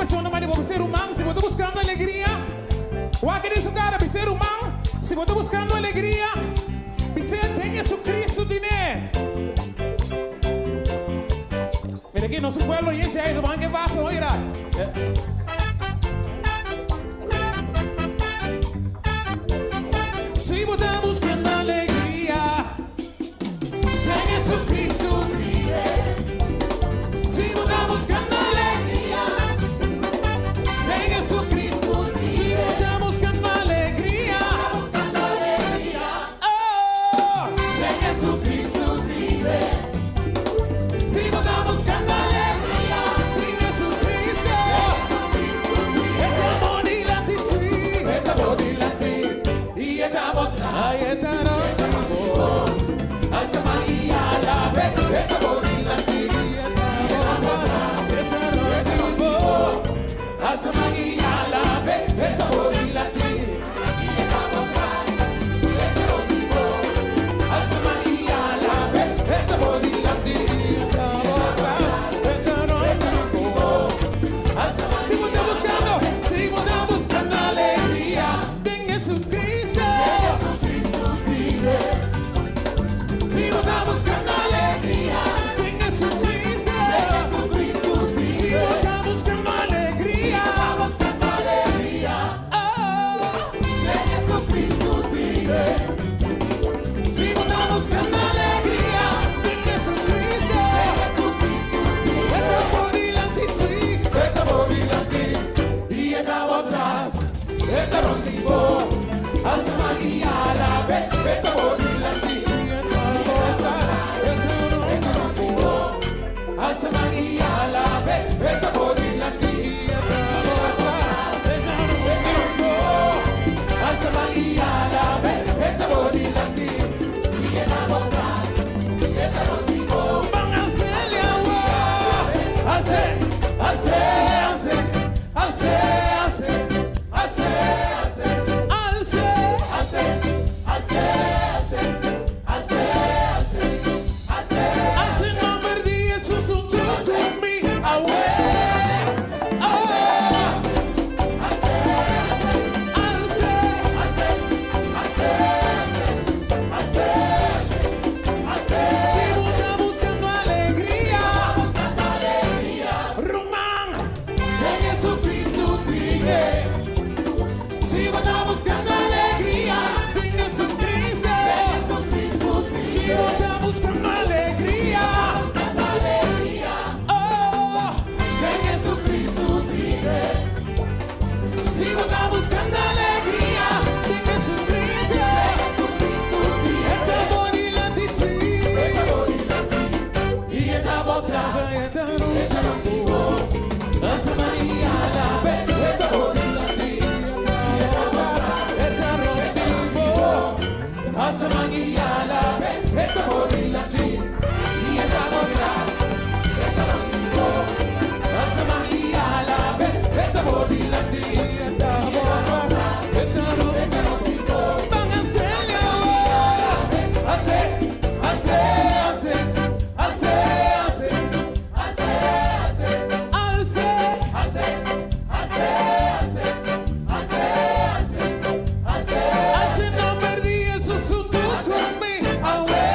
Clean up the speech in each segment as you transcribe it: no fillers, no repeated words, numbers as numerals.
persona manda bo bisa e ruman, si bo ta buskando alegria, wak den su kara, bisa e ruman, si bo ta buskando alegria, bis'é den Jesucristo tine. Mira aki, nos pueblo yesha ei, ruman ke pasa hoy ra. Si bo ta buskando alegria, den Jesucristo tine. Si bo ta buskando alegria, den Jesucristo tine. Si bo ta buskando alegria, oh, den Jesucristo tine. Si bo ta buskando alegria, den Jesucristo. E ta bo dilanti, sí, e ta bo dilanti i e ta bo tras. Ai, e ta rònt di bo. Alsa man i alab'é. E ta bo dilanti i e ta bo tras. E ta rònt di bo. Alsa man i alab'é. E ta bo dilanti i e ta bo tras. E ta rònt di bo. Alsa man i alab'é. E ta bo dilanti i e ta bo tras. E ta rònt di bo. Alsa man. Si bo ta buskando, si bo ta buskando alegria den Jesucristo. Si bo ta buskando alegria den Jesucristo. Si bo ta buskando alegria, oh. Si bo ta buskando alegria den Jesucristo. E ta bo dilanti, sí, e ta bo dilanti i e ta bo tras, e ta rònt di bo. Alsa man i alab'é, e ta bo dilanti i e ta bo tras, e ta rònt di bo. Alsa man i alab'é, e ta bo dilanti i e ta bo tras, e ta rònt di bo. Alsa man i alab'é, e ta bo dilanti i e ta bo tras, e ta rònt di bo. Ban als'é awo, als'é, als'é, als'é, als'é, als'é, als'é, als'é, als'é, als'é, als'é nòmber di Hesus huntu ku mi awe. Oh, als'é. Si bo ta buskando alegria, ruman, den Jesucristo tine. Si bo ta buskando alegria, den Jesucristo. Si bo ta buskando alegria, oh, den Jesucristo tine. Si bo ta buskando alegria, den Jesucristo. E ta bo dilanti, sí. I e ta bo tras, e ta rònt di bo. Alsa man i alab'é. E ta bo dilanti, i e ta bo tras, e ta rònt di bo. Alsa man i alab'é. E ta bo dilanti, i e ta bo tras, e ta rònt di bo. Alsa man i alab'é. E ta bo dilanti, i e ta bo tras, e ta rònt di bo. Ban als'é awo. Als'é, als'é, als'é, als'é, als'é, als'é. Als'é nòmber di Hesus huntu ku mi awe.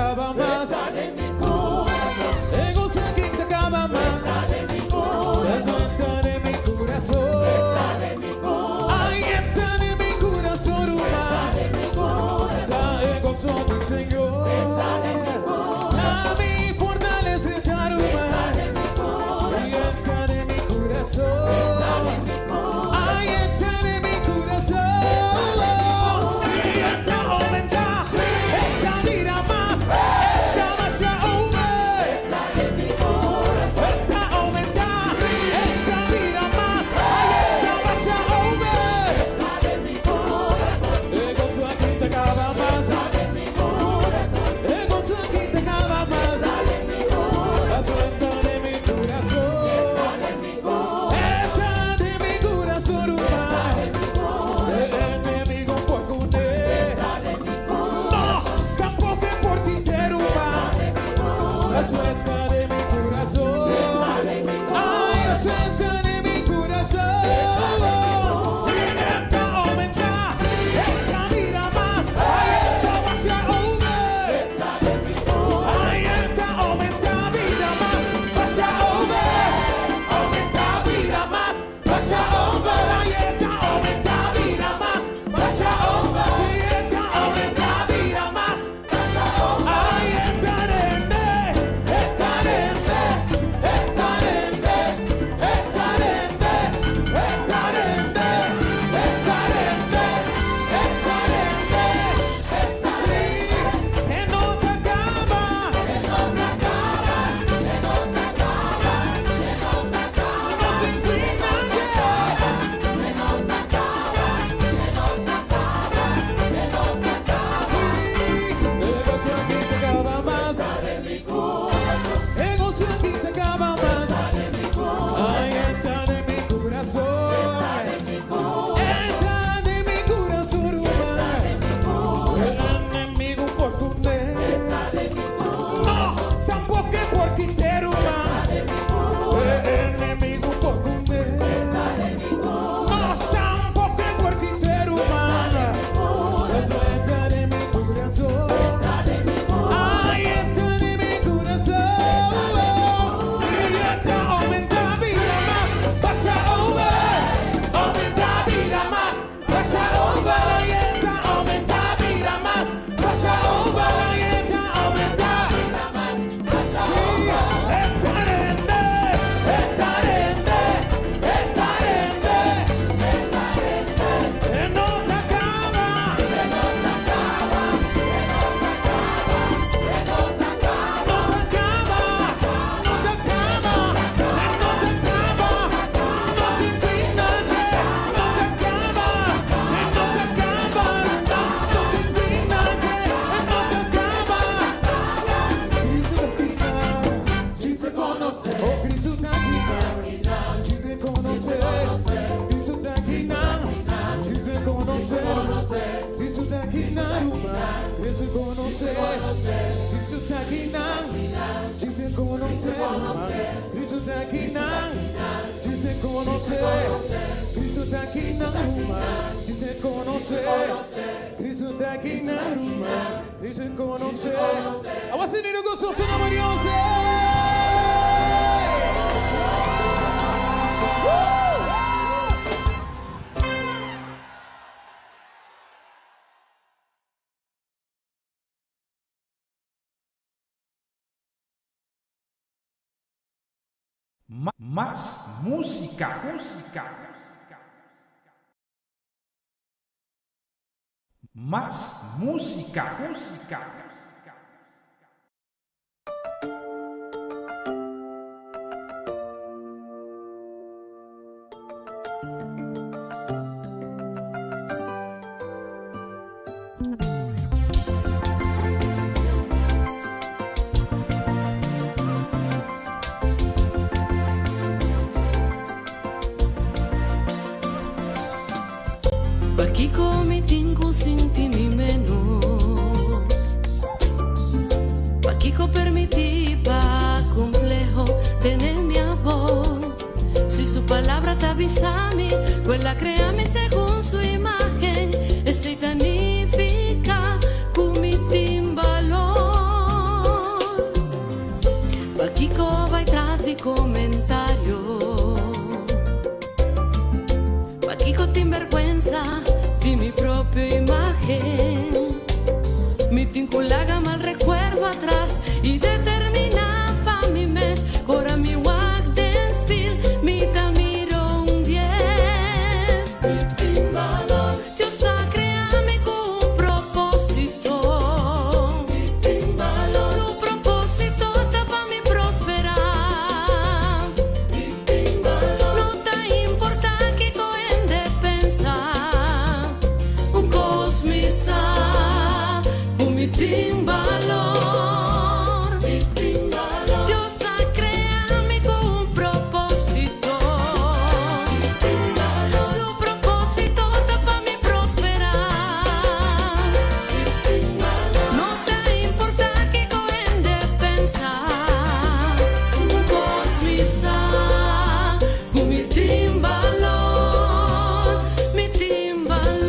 kaba mas. E goso aki ta kaba mas. Paso e ta den mi kurason. Ai, e ta den mi kurason, ruman. Ta e goso di Señor. Ta mi fortalesa ta, ruman. I e ta den mi kurason. Ai, e ta den mi kurason. I e ta oumentá, e ta bira mas, e ta basha over. E ta oumentá, e ta bira mas, ai, e ta basha over. E goso aki ta kaba mas. E goso aki ta kaba mas. Paso e ta den mi kurason. E ta den mi kurason, ruman. E enemigu por kuné. No, tampoko por kit'é, ruman. Paso e ta den mi kurason. Ai, e ta den mi kurason. E ta oumentá, e ta bira mas, ai, e ta basha over. Ai, e ta oumentá, bira mas, basha over. Oumentá, bira mas, basha over. Ai, e ta oumentá, bira mas, basha over. Si, e ta oumentá, bira mas, basha over. Ai, e ta rende, e ta rende, e ta rende, e ta rende, e ta rende, e ta rende, e ta rende. Si, e no ta kaba. E no ta kaba, e no ta kaba, e no ta kaba. No tin final, yeah. E no ta kaba, e no ta kaba, e no ta kaba. Si, e goso aki ta kaba mas. E goso aki ta kaba mas. Ai, e ta den mi kurason. E ta den mi kurason, ruman. E enemigu por kuné. No, tampoko por kit'é, ruman. E enemigu por kuné. No, tampoko por kit'é, ruman. Paso e ta den mi kurason. Ai, e ta den mi kurason. I e ta oumentá, bira mas, basha over. Oumentá, bira mas, basha over. Ai, e ta oumentá, bira mas, basha over. Ai, e ta oumentá. Si, e ta rende, e ta rende, e ta rende. E no ta kaba. E no ta kaba, e no ta kaba, e no ta kaba. No ta kaba, no ta kaba, e no ta kaba. No tin final, che. No ta kaba, e no ta kaba. No, no tin final, che. E no ta kaba. Cristo ta Djis konosé. Oh, Cristo ta aki. Djis konosé. Cristo ta aki. Djis konosé. Cristo ta aki, ruman. Cristo konosé. Cristo ta aki. Djis konosé. Cristo ta aki. Djis konosé. Cristo ta aki, ruman. Djis konosé. Cristo ta aki, ruman. Cristo konosé. Awor si gososo na Dios. Woo! Mas músika, músika. Mas músika, músika. Pakiko mi tin ku sinti mi menos? Pakiko permití pa kompleho tene mi abou? Si su palabra ta bisa mi, ku el a krea mi segun su imágen, esei ta nifiká ku mi tin balor. vergüenza di mi propio imagen. Mi tin cu laga mal recuerdo atras y determina pa mi mes. Ora mi wak den spiel, mi ta mira un 10. Dios a crea mi cu un proposito. Su proposito ta pa mi prospera. No ta importa kico hende pensa. Un cos mi sa, cu mi tin balor. Dios a crea mi cu un proposito. Su proposito ta pa mi prospera. No ta importa kico hende pensa. Un cos mi sa, cu mi tin balor, mi tin balor.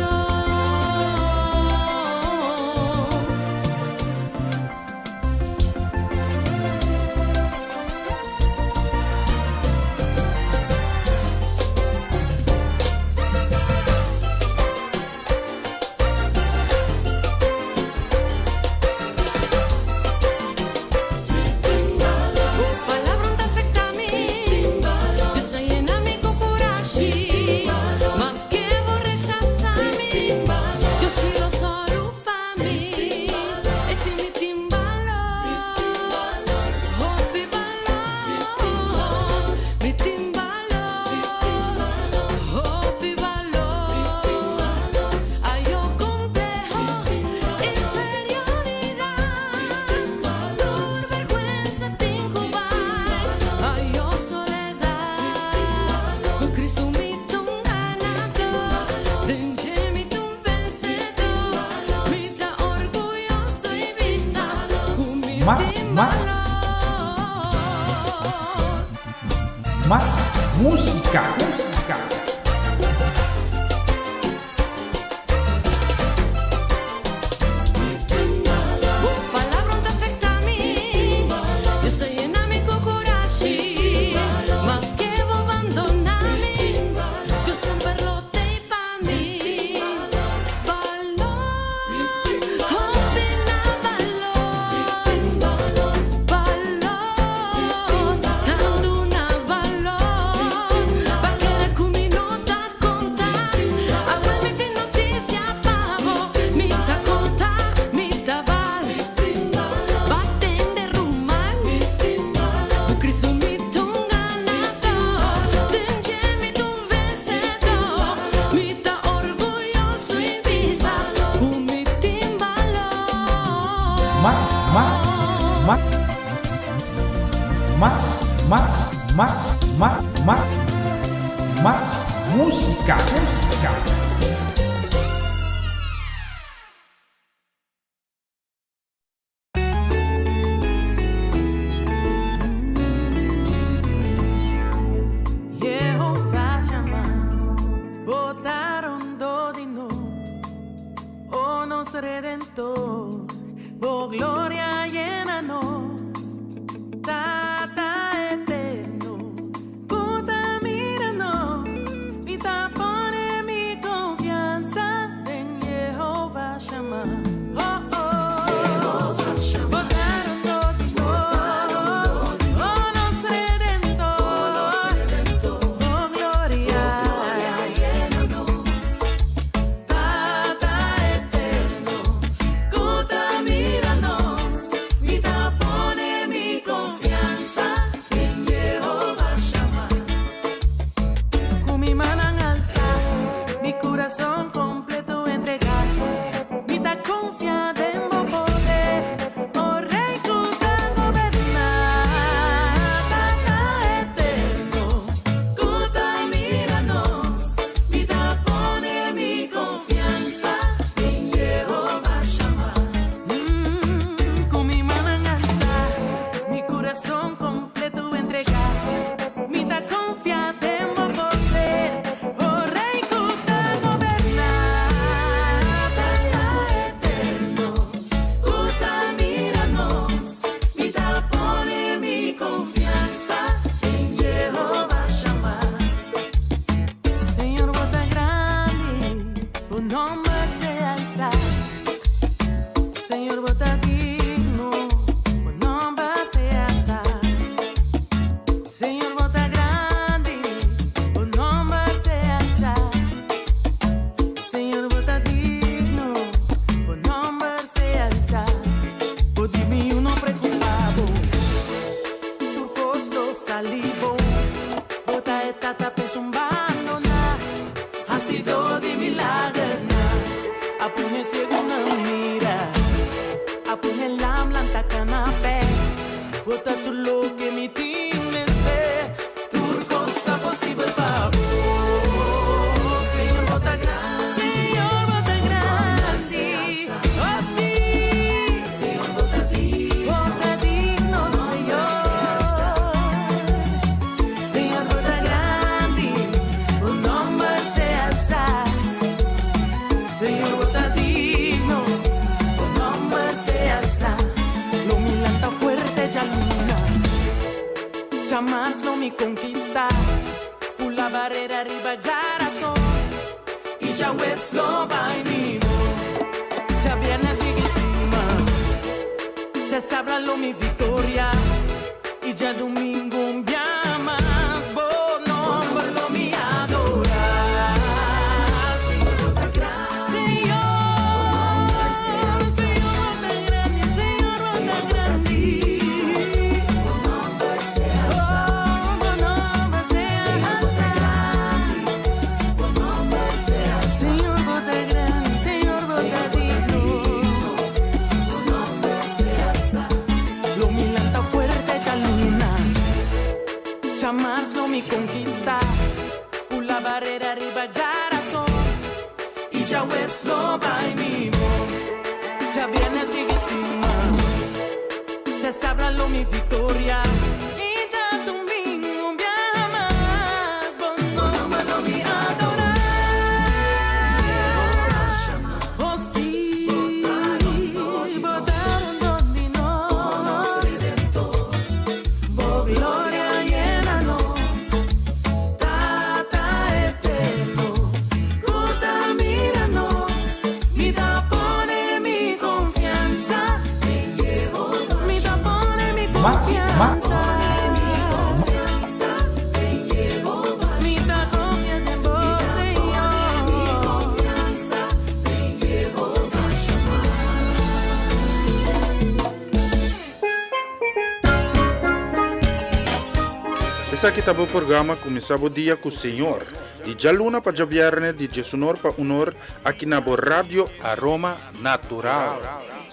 Bo palabra no ta afecta mi. Dios a yena mi cu curashi. Maske bo rechasa mi, Dios si lo soru pa mi. E si mi tin balor, hopi balor, mi tin balor, hopi balor. Ayo complejo, inferioridad, tur vergüenza tin cu bay. Ayo soledad, cu Cristo mi ta un ganador, den dje mi ta un vencedor, mi ta orguyoso y bisa, cu mi Mas, tin mas. balor. Mas musica, musica. Bo palabra no ta afecta mi. Dios a yena mi cu curashi. Maske bo bandona mi, Dios semper lo t'ey pa mi. Balor, hopi na balor, balor, tanto na balor, pa kere cu mi no ta conta. Awor mi tin noticia pa bo, mi ta conta, mi ta bal. B'a tende ruman, cu Cristo mi ta un ganador, den dje mi ta un vencedor, mi ta orguyoso y bisa, cu mi tin balor. Mas, mas, mas, mas, mas, mas, mas, mas, mas musica, musica. Jehová Shammah, bo ta rondó di nos, oh nos Redentor, bo gloria yena nos, Tata eterno, cu ta mira nos, mi ta pone mi confianza den Jehová Shammah. Oh, oh, bo ta rondó di nos, oh nos Redentor, oh gloria yena nos. Tata eterno, cu ta mira nos, mi ta pone mi confianza. nomber sea alzá. Señor, bo ta digno, bo nomber sea alzá. Señor, bo ta grandi, bo nomber sea alzá. Señor, bo ta digno, bo nomber sea alzá. Bo di mi no preocupá bo, tur cos lo sali bon. Bo ta e tata pa esun bandoná, hasidó di milagernan. A pone siegunan mira, a pone lam lanta kana p'e. Bo ta tur loke mi tin mester, tur kos ta posibel pa bo. Señor, bo ta grandi, Señor, bo ta grandi, oh sí. Señor, bo ta digno, bo ta digno, Señor. Señor, bo ta grandi, bo nomber sea alzá. Señor, bo ta digno, bo nomber sea alzá. Lo mi lanta fuerte djaluna, djamars lo mi konkistá. Pula barera riba djarason, i djaweps lo bai mihó. Djabièrnè sigui stima, djasabra lo mi viktoria, i djadumingu un bia mas bo nomber lo mi adorá. Señor, bo ta grandi, Señor, Señor, bo ta grandi, Señor, bo ta grandi. Bo nomber sea alzá, bo nomber sea Señor, bo ta grandi, bo nomber sea alzá. Señor, bo ta grandi, Señor, bo ta digno, bo nomber sea alzá. Lo mi lanta fuerte djaluna, djamars lo mi konkistá. Pula barera riba djarason, i djaweps lo bai mihó. Djabièrnè sigui stima, djasabra lo mi viktoria, i djadumingu un biaha mas bo nomber lo mi adorá. Oh sí, bo ta rondó di nos, bo gloria yena nos. Tata eterno, ku ta mira nos, mi ta pone mi konfiansa den Yehova. Mi ta pone mi Max, Max, konfiansa den Yehova. Mi ta konfia den bo, Señor. Mi konfiansa den Yehova Shama. Esaki ta bo programa Kuminsá Bo Dia ku Señor, di djaluna pa djabièrnè di diesunor pa unor aki na bo Radio Aroma Natural.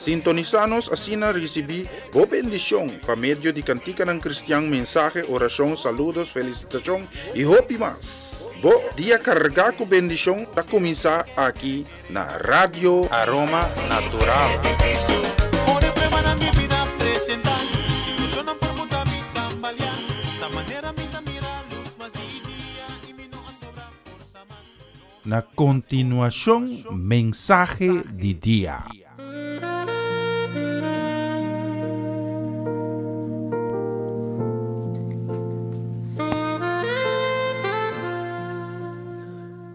Sintonisá nos asina risibí bo bendishon pa medio di kantikanan kristian, mensahe, orashon, saludos, felisitashon i hopi mas. Bo dia kargá ku bendishon ta kuminsá aki na Radio Aroma Natural. Na kontinuashon mensahe di dia.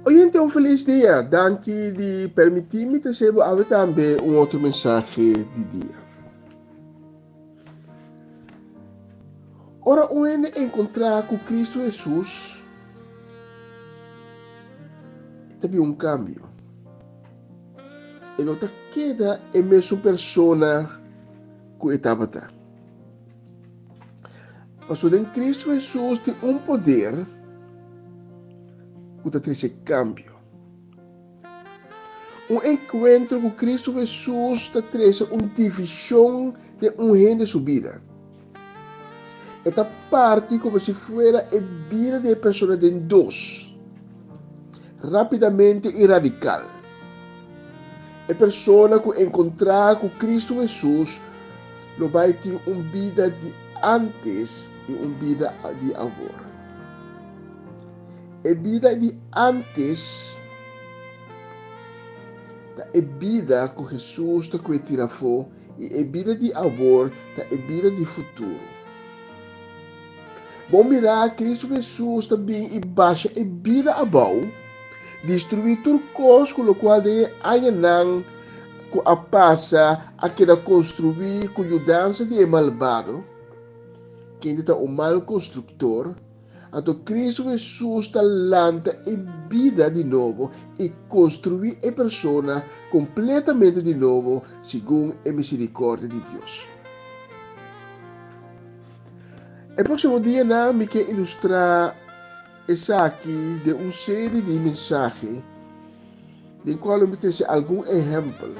Oyente un feliz dia. Danki di permiti mi trece bo awe tambe un otro mensahe di dia. Ora un hende encontra cu Cristo Jesus, ta bin un cambio. E no ta keda e mesun persona cu e tabata. Pasobra den Cristo Jesus tin un poder cu ta trece cambio. Un encuentro cu Cristo Jesus ta trece un division den un hende su bida. E ta parti como si fuera e bida di e persona den dos, rapidamente y radical. E persona cu encontra cu Cristo Jesus lo bay tin un bida di antes y un bida di awor. E bida di antes ta e bida ku Hesus ta kue tira afó i e bida di awor ta e bida di futuro. Bon mirá, Kristu Hesus ta bin i basha e bida abou Destruí tur kos ku lokual den e añanan ku a pasa a keda konstruí ku yudansa di e malbado, kende ta un mal konstruktor. Anto Kristu Hesus ta lanta e bida di nobo i konstruí e persona kompletamente di nobo segun e miserikòrdia di Dios. E próksimo dianan mi ke ilustrá esaki den un seri di mensahe den kual lo mi trese algun ehèmpel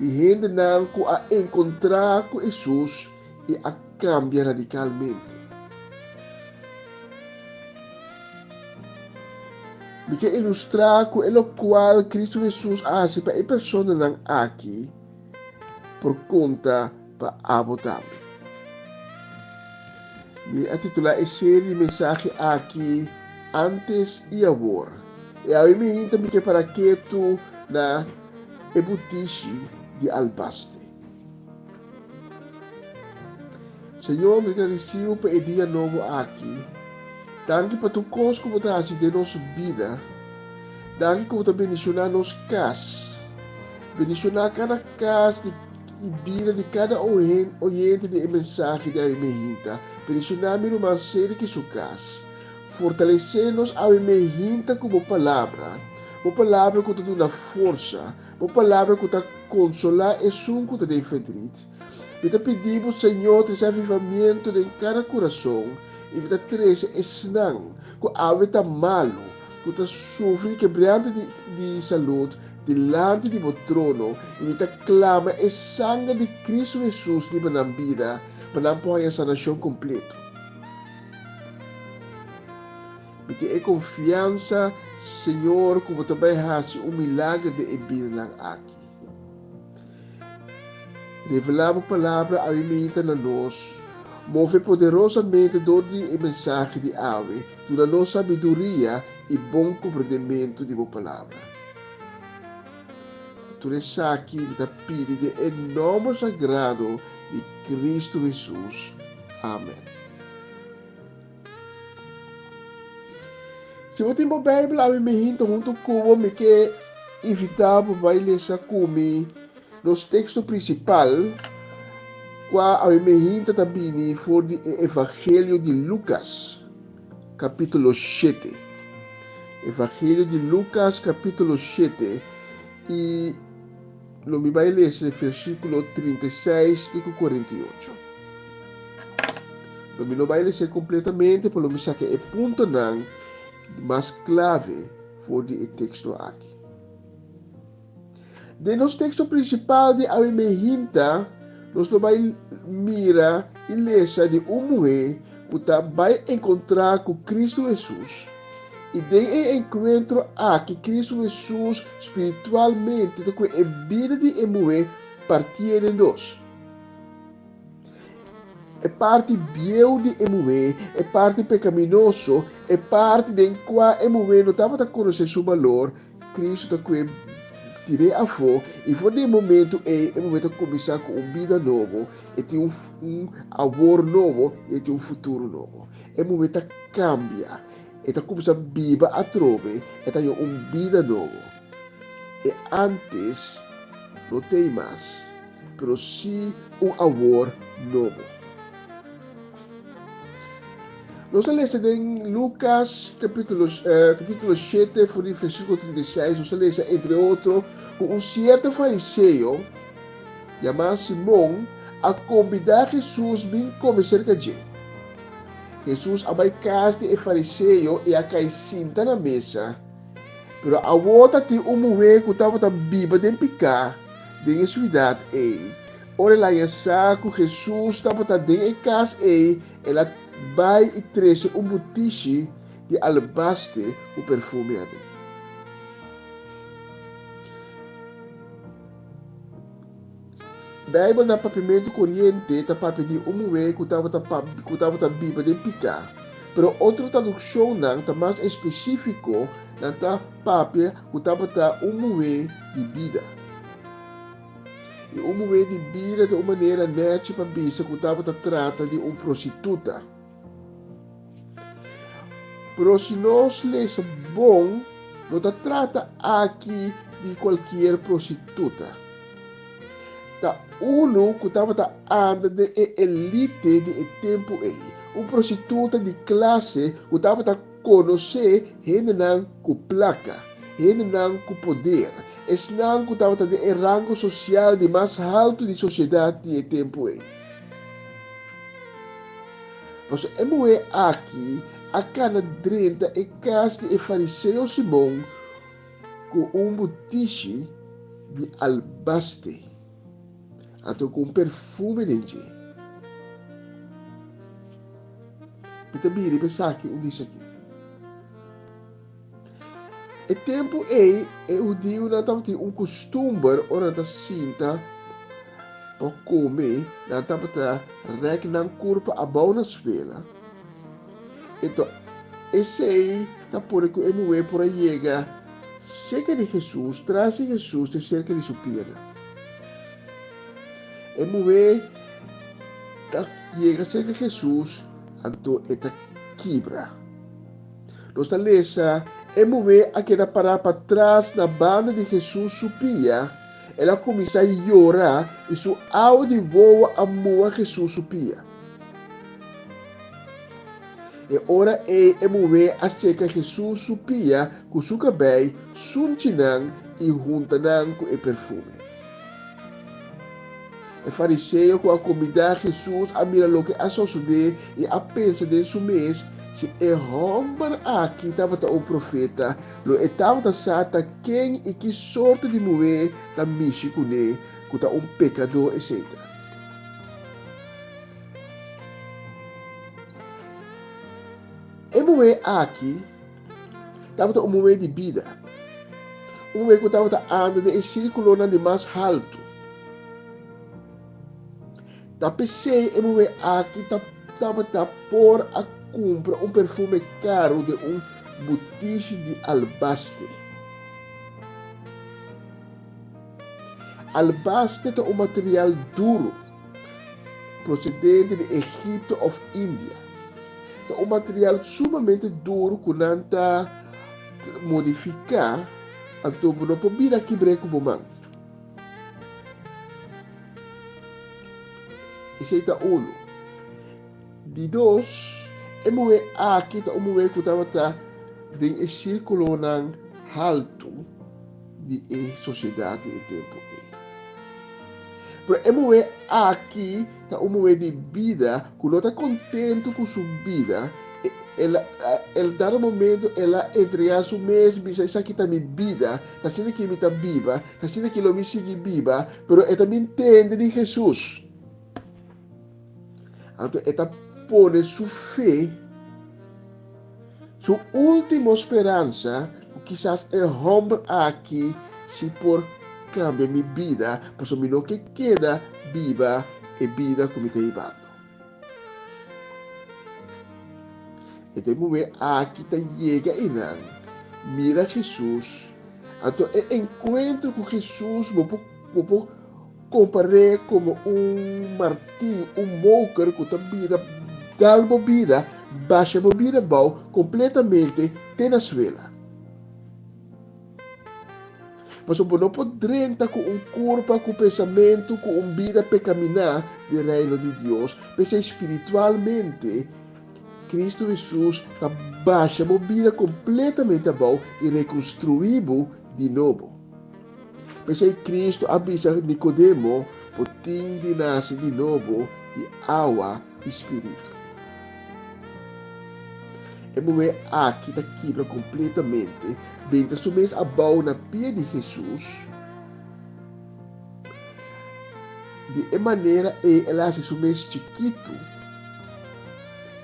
di hendenan ku a enkontrá ku Hesus i a kambia radikalmente. Mi ke ilustrá ku e lokual Kristu Hesus a hasi pa e personanan aki por konta pa abo tambe. Mi a titulá e serie di mensahe aki Antes i Awor. I awe mi hinta mi ke para ketu na e butishi di albaste. Señor, mi ta gradisiu pa e dia nobo aki. Danki pa tur kos ku bo ta hasi den nos bida. Danki ku bo ta bendishoná nos kas. Bendishoná kada kas di i bida di kada oyente di e mensahe di awe mehinta. Bendishoná mi ruman Cedric i su kas. Fortalesé nos awe mehinta ku bo palabra, bo palabra ku ta duna forsa. Bo palabra ku ta konsolá esun ku ta den ferdrit. Mi ta pidi bo, Señor, trese avivamiento den kada kurason i mi ta trese esnan ku awe ta malu, ku ta sufri di kebrante di di salud, dilanti di bo trono i mi ta klama e sanger di Kristu Hesus riba nan bida pa nan por haña sanashon kompleto. Mi tin e konfiansa, Señor, ku bo ta bai hasi un milager den e bidanan aki. Revelá bo palabra awe meinta na nos. Move poderosamente dor di e mensahe di awe. Duna nos sabiduria i bon komprendementu di bo palabra. Tur esaki mi ta pidi den e nòmber sagrado di Kristu Hesus. Amen. Si bo tin bo Bijbel awe mi hinta huntu ku bo, mi ke invitá bo bai lesa ku mi nos teksto prinsipal, kua awe mi hinta ta bini for di e Evangelio di Lukas, kapítulo shete. Evangelio di Lukas, kapítulo shete, i Lo mi bai lesa e versíkulo 36 te ku 48. Lo mi no bai les'é kompletamente, pero lo mi saka e puntonan mas klave for di e teksto aki. Den nos teksto prinsipal di awe mehinta, nos lo bai mira i lesa di un muhé ku ta bai enkontrá ku Kristu Hesus. I den e enkuentro aki Kristu Hesus spiritualmente ta kue e bida di e muhé partié den dos. E parti bieu di e muhé, e parti pekaminoso, e parti den kua e muhé no tabata konosé su balor, Kristu ta kue tir'é afó, i for di e momentu ei e muhé ta kuminsá ku un bida nobo, e tin un awor nobo i e tin un futuro nobo. E muhé ta kambia, e ta kuminsá biba atrobe, e ta haña un bida nobo. E ántes no t'ei mas, pero sí un awor nobo. Nos ta lesa den Lukas kapítulo kapítulo shete for di versíkulo 36, nos ta lesa entre otro ku un sierto fariseo yamá Simon a kombidá Hesus bin kome serka dje. Hesus a bai kas di e fariseo i a kai sinta na mesa. Pero awor ta tin un muhé ku tabata biba den piká den e siudat ei. Ora el a haña sa ku Hesus tabata den e kas ei, el a bai i trese un butishi di alabaste ku perfume aden. Bijbel na papiamentu koriente ta papia di un muhé ku tabata ku tabata biba den piká. Pero otro tradukshonnan ta mas espesífiko, nan ta papia ku tabata un muhé di bida. I un muhé di bida ta un manera nèchi pa bisa ku tabata trata di un prostituta. Pero si nos lesa bon. No ta trata aki di cualkier prostituta. Ta unu cu tabata anda den e elite di e tempu ei, un prostituta di clase cu tabata conoce hendenan cu placa, hendenan cu poder, esnan cu tabata den e rango social di mas haltu di sociedad di e tempu ei. Pasobra e muhé aki a kana drenta e kas di e fariseo Simon ku un butishi di albaste, anto ku un perfume den dje. Mi ta bira riba esaki un disaki. E tempu ei e hudiunan tabatin un kustumber ora nan ta sinta pa kome, nan tabata rèk nan kurpa abou na suela. Enton, esei ta pone ku e muhé por a yega serka di Hesus, tras di Hesus te serka di su pianan. E muhé ta yega serka Hesus, anto e ta kibra. Nos ta lesa, E muhé a keda pará patras na banda di Hesus su pia, el a kuminsá yora i su awa di wowo a muha Hesus su pia. E ora ei e muhé a seka Hesus su pia ku su kabei, sunchi nan i hunta nan ku e perfume. E fariseo ku a kombidá Hesus a mira loke a sosodé i a pensa den su mes, Si e hòmber aki tabata un profeta, lo e tabata sa ta ken i ki sorto di muhé ta mishi kuné, ku ta un pekadó esei ta. E muhé aki tabata un muhé di bida, un muhé ku tabata anda den e sírkulonan di mas haltu. Ta p'esei e muhé aki ta tabata por a kumpra un perfume karu den un butishi di albaste. Albaste ta un material duru, prosedente di Egipto òf India. Ta un material sumamente duru ku nan ta modifiká, anto bo no por bira kibr'é ku bo man. Esei ta unu. Di dos, e muhé aki ta un muhé ku tabata den e sírkulonan haltu di e sosiedat di e tempu ei. Pero e muhé aki ta un muhé di bida ku no ta kontentu ku su bida. El el dado momento el a entregá su mes bisa esaki ta mi bida, ta asina ki mi ta biba, ta asina ki lo mi sigui biba, pero e ta bin tende di Hesus. Anto e ta pone su fe, su último speransa, ku kisas e hòmber aki si por kambia mi bida, pasobra mi no ke keda biba e bida ku mi ta hibando. E ta e muhé aki ta yega einan, mira Hesus. Anto e enkuentro ku Hesus bo por bo por kompar'é komo un martin, un moker ku ta bira dal bo bida, basha bo bida abou kompletamente te na suela. Pasobra bo no por drenta ku un kurpa, ku pensamentu, ku un bida pekaminá den Reino di Dios. P'esei spiritualmente, Kristu Hesus ta basha bo bida kompletamente abou i rekonstruí bo di nobo. P'esei Kristu a bisa Nikodemo, Bo tin di nase di nobo di awa i spiritu. E muhé aki ta kibra kompletamente, benta su mes abou na pia di Hesus. Di e manera ei el a hasi su mes chikitu,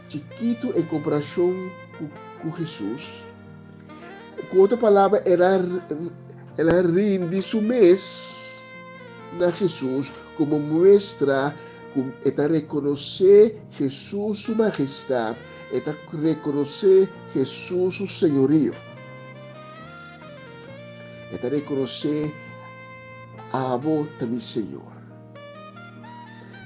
chikitu en komparashon ku Hesus. Ku otro palabra, el a el a rindi su mes na Hesus komo muestra ku e ta rekonosé Hesus su mahestat, e ta rekonosé Hesus su señorio. E ta rekonosé, Abo ta mi Señor.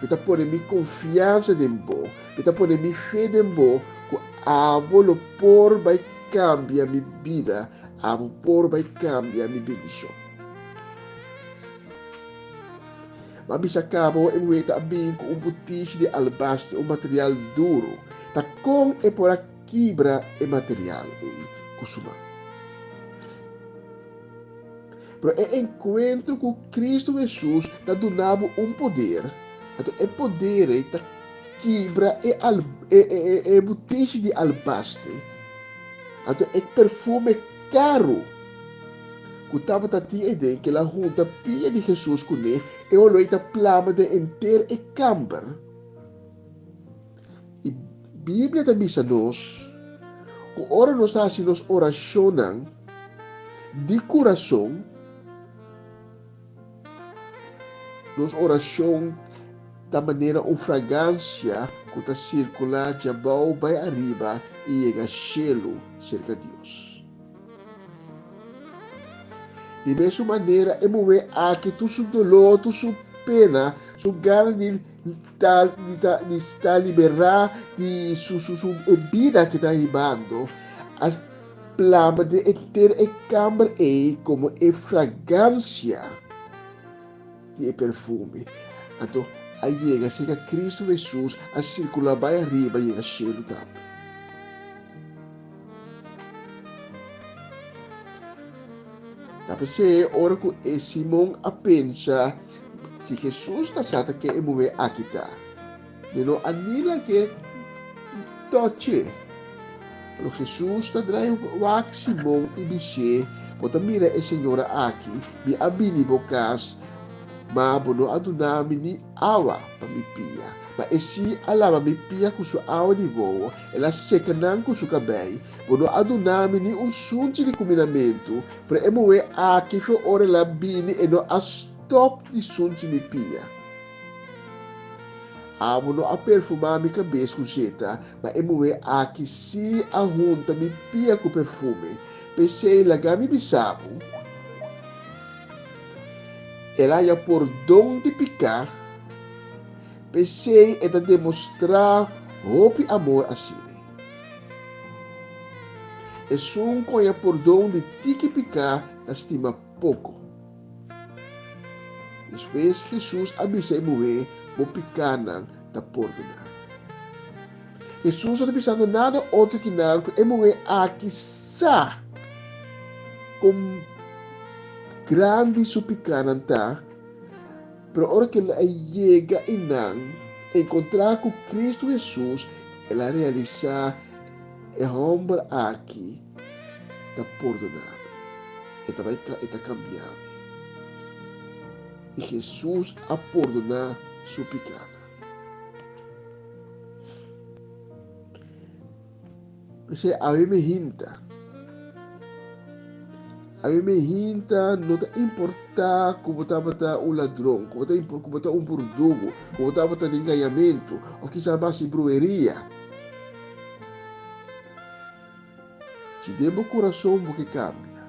Mi ta pone mi konfiansa den bo, mi ta pone mi fe den bo ku abo lo por bai kambia mi bida. Abo por bai kambia mi bendishon. Ma bisa kabo e muhé ta a bin ku un butishi di albaster, un material duru. Ta kon e por a kibra e material ei ku su man? Pero e enkuentro ku Kristu Hesus ta duna bo un poder, anto e poder ei ta kibra e e butishi di albaster, anto e perfume karu ku tabata tin eiden ku el a hunta pia di Hesus kuné, e oló ei ta plama den henter e kamber. I Biblia ta bisa nos ku ora nos ta hasi nos orashonnan di kurason, nos orashon ta manera un fragansia ku ta sirkulá djabou bai ariba i yega shelu serka Dios. Di mesun manera e muhé aki tur su doló, tur su pena, su gana di ta di ta di sta liberá di su su su e bida ke ta hibando a plama den henter e kamber ei komo e fragansia di e perfume. Anto a yega serka Kristu Hesus, a sirkulá bai ariba yega shelu tambe. Ta p'esei ora ku e Simon a pensa si Hesus ta sa ta ken e muhé aki ta, mi no a ni lag'é toch'é. Pero Hesus ta drai wak Simon i bis'é, Bo ta mira e señora aki? Mi a bini bo kas, ma bo no a duna mi ni awa pa mi pia. Ma e sí a laba mi pia ku su awa di wowo, el a seka nan ku su kabei. Bo no a duna mi ni un sunchi di kuminamentu, pero e muhé aki for ora el a bini e no a stòp di sunchi mi pia. Abo no a perfumá mi kabes ku zeta, ma e muhé aki sí a hunta mi pia ku perfume. P'esei laga mi bisa bo, el a haña pordon di piká, p'esei e ta demostrá hopi amor asina. Esun ku haña pordon di tiki piká ta stima poko. Despues Hesus a bisa e muhé, Bo pikánan ta pordoná. Hesus no ta bisando nada otro ki nan ku e muhé aki sa kon grandi su pikánan ta, pero ora ku el a yega einan, enkontrá ku Kristu Hesus, el a realisá e hòmber aki ta pordoná mi, e ta bai e ta kambia mi. I Hesus a pordoná su pikánan. P'esei awe mi hinta. Awe mi hinta no ta importá ku bo tabata un ladron, ku bo ta ku bo ta un burdugu, ku bo tabata den gañamentu òf kisas bo hasi brueria. Si den bo kurason bo ke kambia,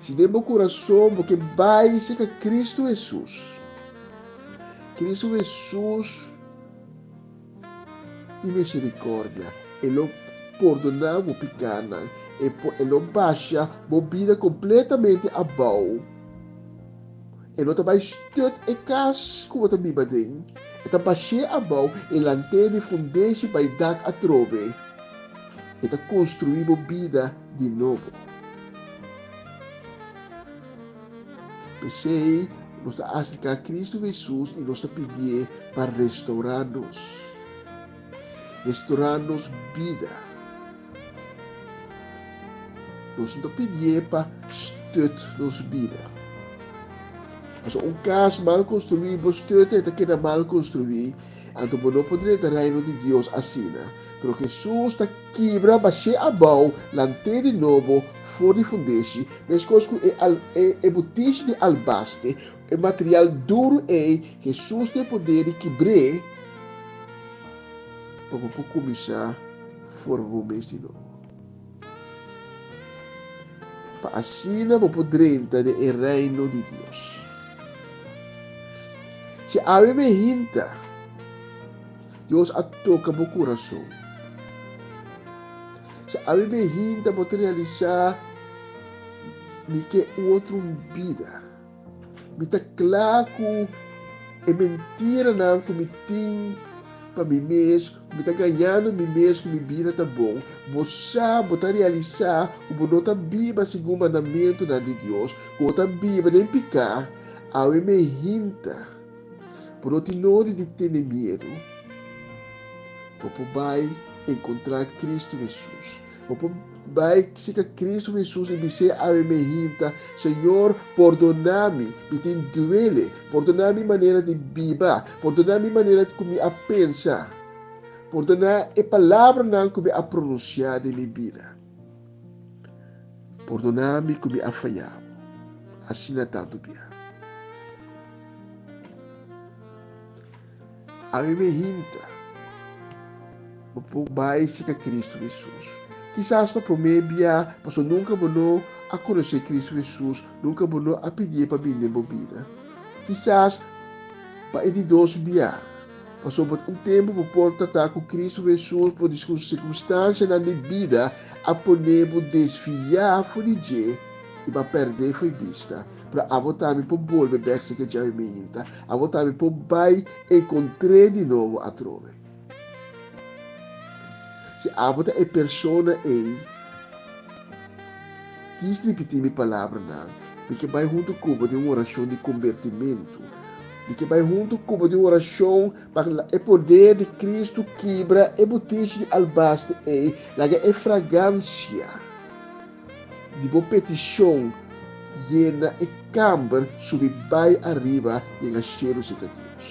si den bo kurason bo ke bai serka Kristu Hesus, Kristu Hesus tin misericordia, e lo pordona bo pikánan, e lo basha bo bida kompletamente abou. E no ta bai stut e kas ku bo ta biba den, e ta bash'é abou i lant'é di fundeshi bai dak atrobe. E ta konstruí bo bida di nobo. P'esei nos ta aserká Kristu Hesus i nos ta pidié pa restourá nos, restourá nos bida. Nos no ta pidié pa stut nos bida. Pasobra un kas mal konstruí, bo stut e ta keda mal konstruí, anto bo no por drenta Reino di Dios asina. Pero Hesus ta kibra bash'é abou, lant'é di nobo for di fundeshi, meskos ku e e e butishi di albaste, e material duru ei, Hesus tin e poder di kibr'é pa bo por kuminsá forma bo mes di nobo. Pa asina bo por drenta den e Reino di Dios. Si awe me hinta, Dios a toka bo kurason. Si awe mi hinta bo ta realisá mi ke un otro bida. Mi ta kla ku e mentiranan ku mi tin pa mi mes, ku mi ta gañando mi mes ku mi bida ta bon. Bo sa, bo ta realisá ku bo no ta biba segun mandamentunan di Dios, ku bo ta biba den piká. Awe mi hinta. Bo no tin nodi di tene miedu. Bo por bai enkontrá Kristu Hesus. Bo por bai sika Kristu Hesus i bis'é awe mehinta, Señor, pordoná mi, mi tin duele. Pordoná mi manera di biba. Pordoná mi manera ku mi a pensa. Pordoná e palabranan ku mi a pronunsiá den mi bida. Pordoná mi ku mi a fayá bo asina tantu bia. Ami me hinta, bo por bai sika Kristu Hesus. Kisas pa promé bia, pasobra nunka bo no a konosé Kristu Hesus, nunka bo no a pidié pa bini den bo bida. Kisas pa e di dos bia, pasobra un tempu bo por trata ku Kristu Hesus por di sirkunstansianan di bida a pone bo desviá for di dje i bo a pèrd'é for bista. Pero abo tambe por bolbe bèk si ke djawe minta. Abo tambe por bai enkontr'é di nobo atrobe. Si abo ta e persona ei, Kis ripití mi palabranan. Mi ke bai huntu ku bo den un orashon di kombertimentu. Mi ke bai huntu ku bo den un orashon pa e poder di Kristu kibra e butishi di albaster ei, laga e fragansia di bo petishon yena e kamber subi bai ariba yega shelu serka Dios.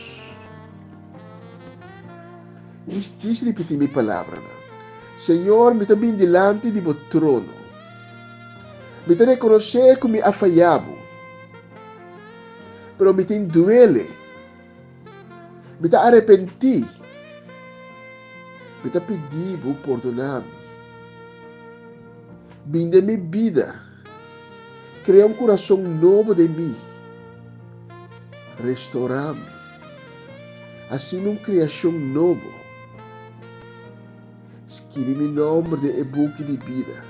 Djis ripití mi palabranan. Señor, mi ta bin dilanti di bo trono. Mi ta rekonosé ku mi a fayá bo, pero mi tin duele. Mi ta arepentí. Mi ta pidí bo pordoná mi. Bin den mi bida. Krea un kurason nobo den mi. Restorá mi. Hasi mi un kreashon nobo. Skibi mi nomber den e buki di bida.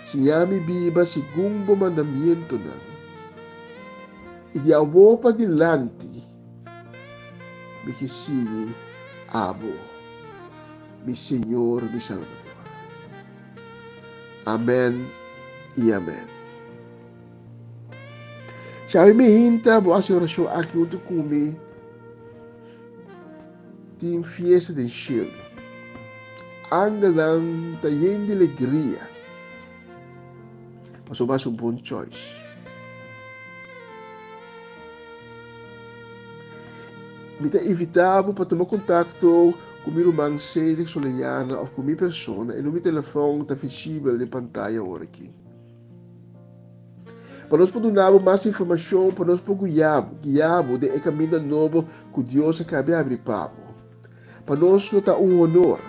Siña mi biba segun bo mandamientonan. I di awor padilanti mi ke sigui abo, mi Señor, mi Salbador. Amen i amen. Si awe mi hinta bo hasi orashon aki huntu ku mi, Tin fiesta den shelu. Angelnan ta yen di legria. Pasobra bo hasi un bon choice. Mi ta invita bo pa tuma kontakto ku mi ruman Cedric Soleyana òf ku mi persona. E numero di telefòn ta visibel den pantaya awor aki. Pa nos por duna bo mas informashon, pa nos por guia bo, guia bo den e kaminda nobo ku Dios a kabe abri pa bo. Pa nos lo ta un honor.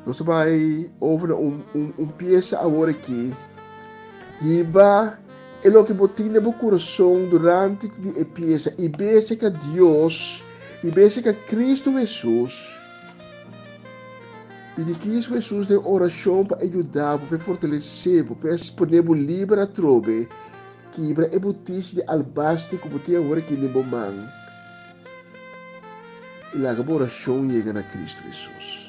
Nos ta bai over na un, un, un piesa awor aki. Hiba e loke bo tin den bo kurason durante di e piesa i bese ka Dios i bese ka Kristu Hesus. Pidi Kristu Hesus den orashon pa e yuda bo, pa e fortalesé bo, pa e pone bo liber atrobe. Kibra e butishi di albaster ku bo tin awor aki den bo man i laga bo orashon yega na Kristu Hesus.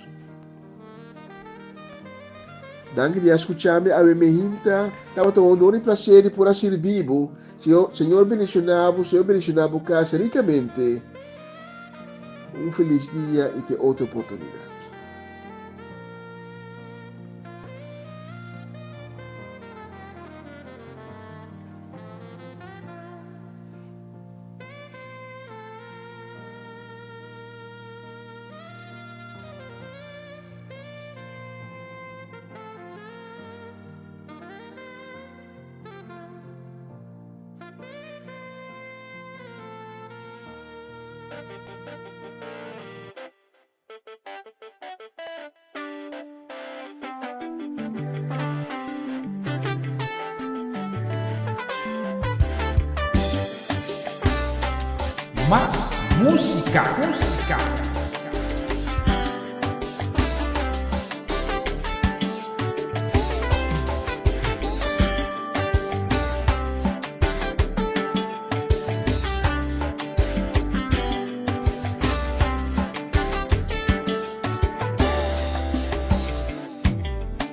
Danki di a skucha mi awe mehinta. Tabata un honor i plaser di por a sirbi bo. Señor bendiciona bo, Señor bendiciona bo kas rikamente. Un felis dia i te otro oportunidad. Mas músika, músika.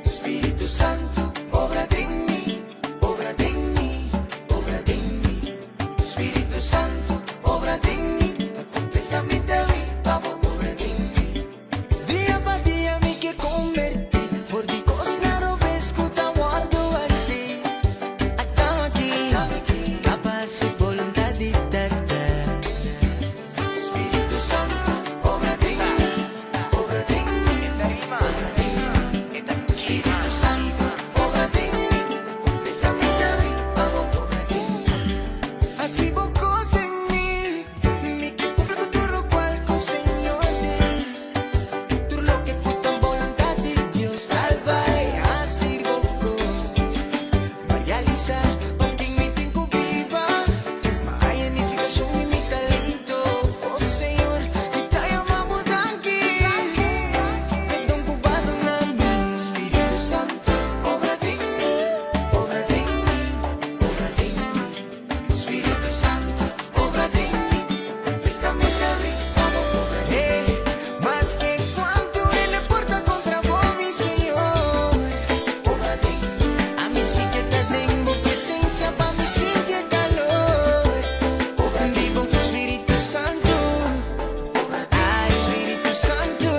Spiritu Santu, obra den mi, obra den mi, obra den mi. Spiritu Santu, obra den mi, ta kompletamente abrí pa bo obra den mi. Dia pa dia mi ke kombertí for di kosnan robes ku ta wòrdu hasí. Ata'm aki, kla pa hasi boluntat di Tata. Spiritu Santu, obra den mi, obra den mi, obra den mi. Spiritu Santu, obra den mi, ta kompletamente abrí pa bo obra den mi. Hasi bo kos den mi, mi ke kumpli ku tur lokual ku Señor di. Tur loke ku ta boluntat di Dios, tal bai hasi bo kos. Pa realisá pa ken mi tin ku biba, mi a haña nifikashon di mi talento. Oh Señor, mi ta yama bo danki, p'e don ku b'a duna mi. Spiritu Santu, obra den mi, obra den mi, obra den mi. Spiritu Santu, obra den mi, kompletamente abrí pa bo obra den mi. Maske kuantu hende por ta kontra bo, mi Señor, obra den mi. Ami sí ke ta den bo presensia pa mi sinti e kalor. Obra di bo Spiritu Santu, ai Spiritu Santu,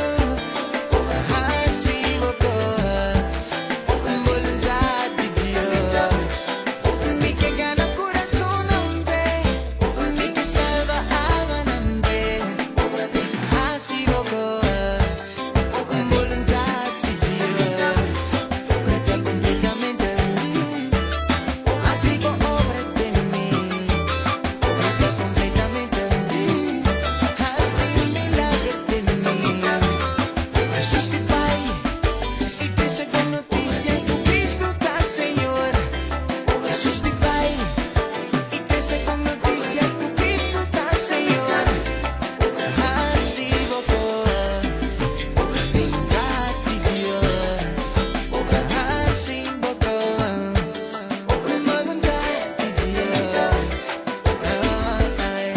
hasi bo kos, boluntat di Dios. Mi ke gana kurasonnan p'e, mi ke salba almanan p'e. Hasi bo kos, boluntat di Dios. Ta kompletamente abrí, hasi bo obra den mi. Ta kompletamente abrí, hasi milager den mi. Hesus di bai i trese bon notisia ku Kristu ta Señor. Hesus di bai i trese bon notisia ku Kristu ta Señor. Hasi bo kos, boluntat di Dios. Hasi bo kos, boluntat di Dios. Ai.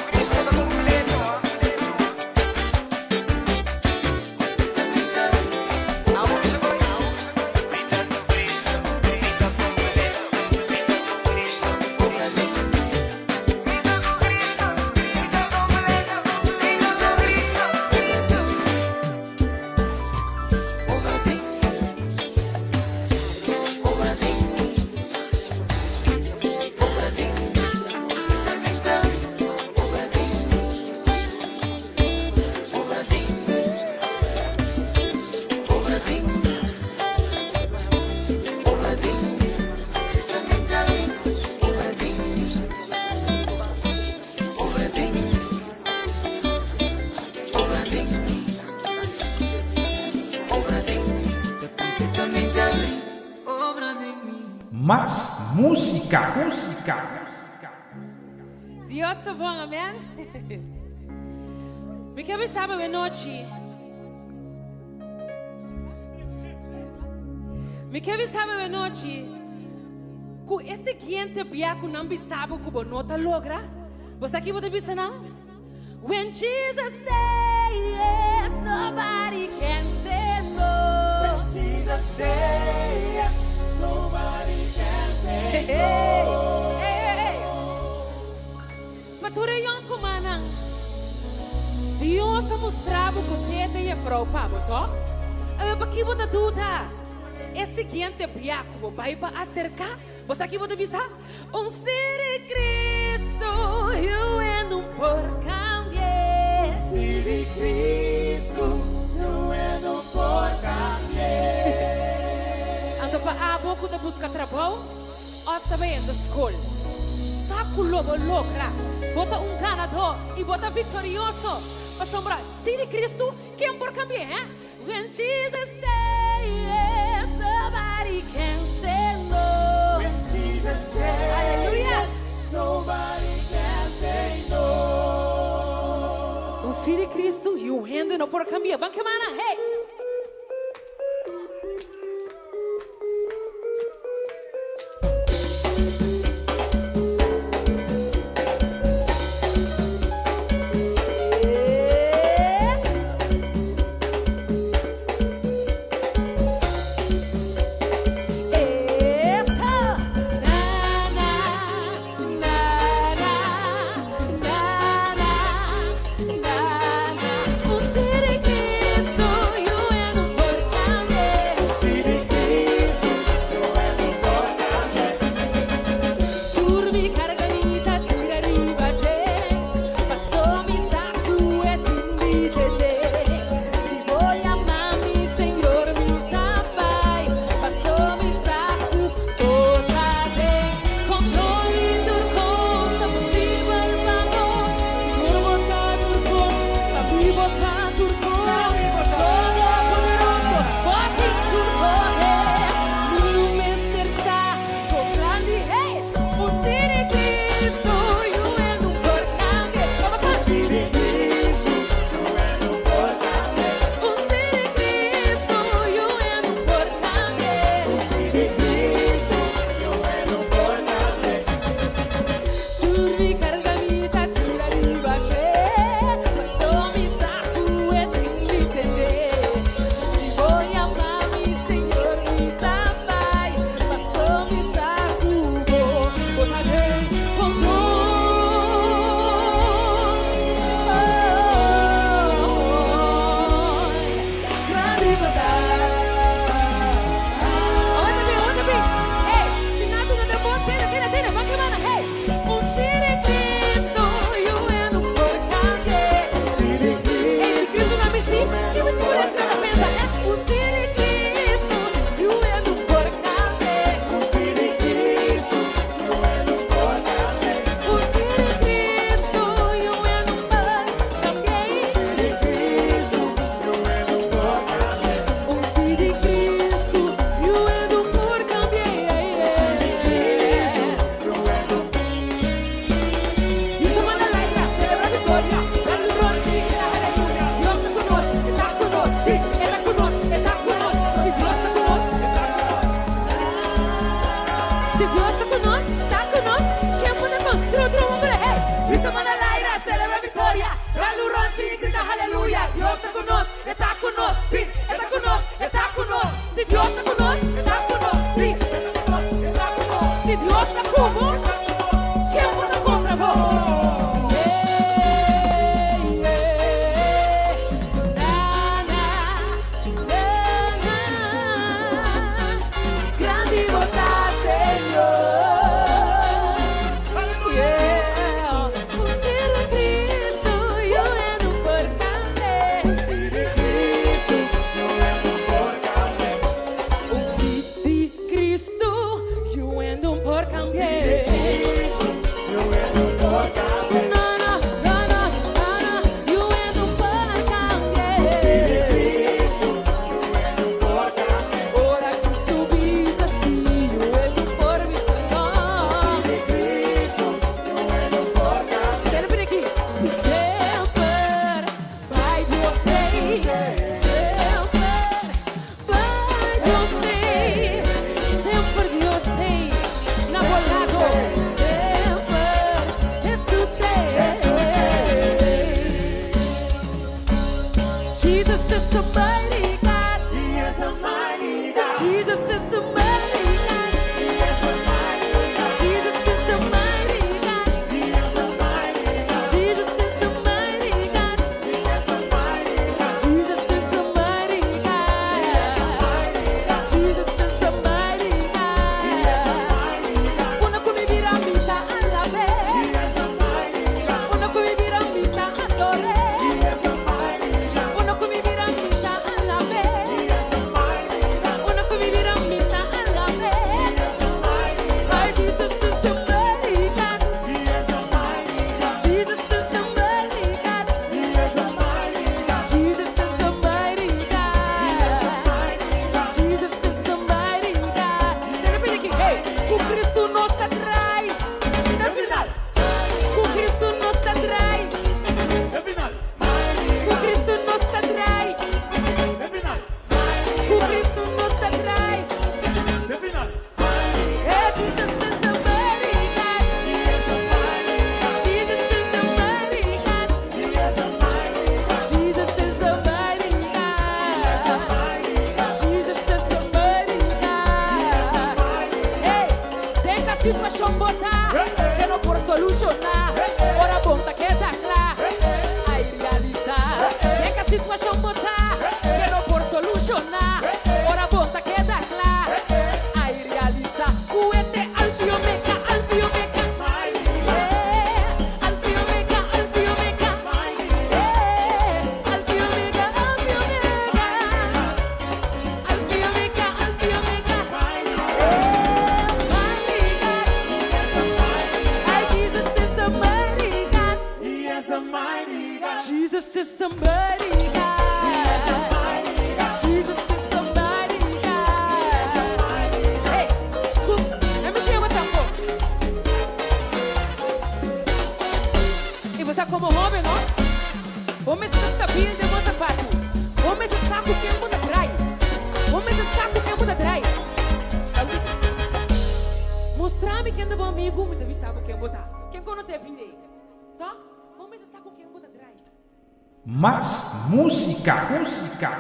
Kristu ta kompleto. Mi ta ku Kristu, mi ta kompleto. Mi ta ku Kristu, mi ta ku Kristu, mi ta kompleto. Mi ta ku Kristu. Obra den mi, obra den mi, obra den mi, obra den mi, obra den mi, obra den mi, obra den mi, obra den mi, obra den mi, obra den mi, obra den mi, kompletamente abrí, obra den mi. Mas músika, músika. Dios ta bon, amèn. Mi ke bisa bo anochi. Mi ke bisa bo anochi. Ku e siguiente bia ku nan bisa bo ku bo no ta logra. Bo sa ki bo ta bisa nan? When Jesus say yes, nobody can say no. When Jesus say yes, nobody can say Hey, hey, hey, hey. Pa tur e yònkumannan, Dios a mustra bo ku e ta e vrouw pa bo, tòg? Awor pa ki bo ta duda? E siguiente bia ku bo bai pa aserká, bo sa ki bo ta bisa? Un si di Kristu, niun no por kambia. Si di Kristu, niun no por kambia. Anto pa abo ku ta buska trabou, òf ta bayendo skol. Sa ku lo bo logra, bo ta un ganadó i bo ta viktorioso. Pasobra, si di Kristu, ken por kambia, eh? When Jesus say yes, nobody can say no. When Jesus say Un si di Cristo y un hende no por cambia. Ban kemana, hey! Esa. Na, na, na, na, na, na, na, na. Un si di Cristo y ilushoná. Ora bon ta keda kla. Ai realisá. Den ki situashon bo ta, pero por solushoná. Ora bon ta keda kla. Ai realisá. Ku e ta Alfa i Omega, Alfa i Omega. Alfa i Omega, Alfa i Omega. Alfa i Omega, Alfa i Omega. Alfa i Omega, Alfa i Omega. Mighty God. Ai, Jesus is a mighty God. He is a mighty God. Jesus is a mighty God. Jesus is a mighty God. Hey, scoop. Let me see what's up for. I bo komo hóben, no? Bo mester stabil den bo sapatu. Bo mester sa ku ken bo ta drai. Bo mester sa ku ken bo ta drai. Mustra mi ken ta bo amigu, mi ta bisa bo ken bo ta. Ken konosé e bida? Ta? Bo mester sa ku ken bo ta drai. Mas músika, músika.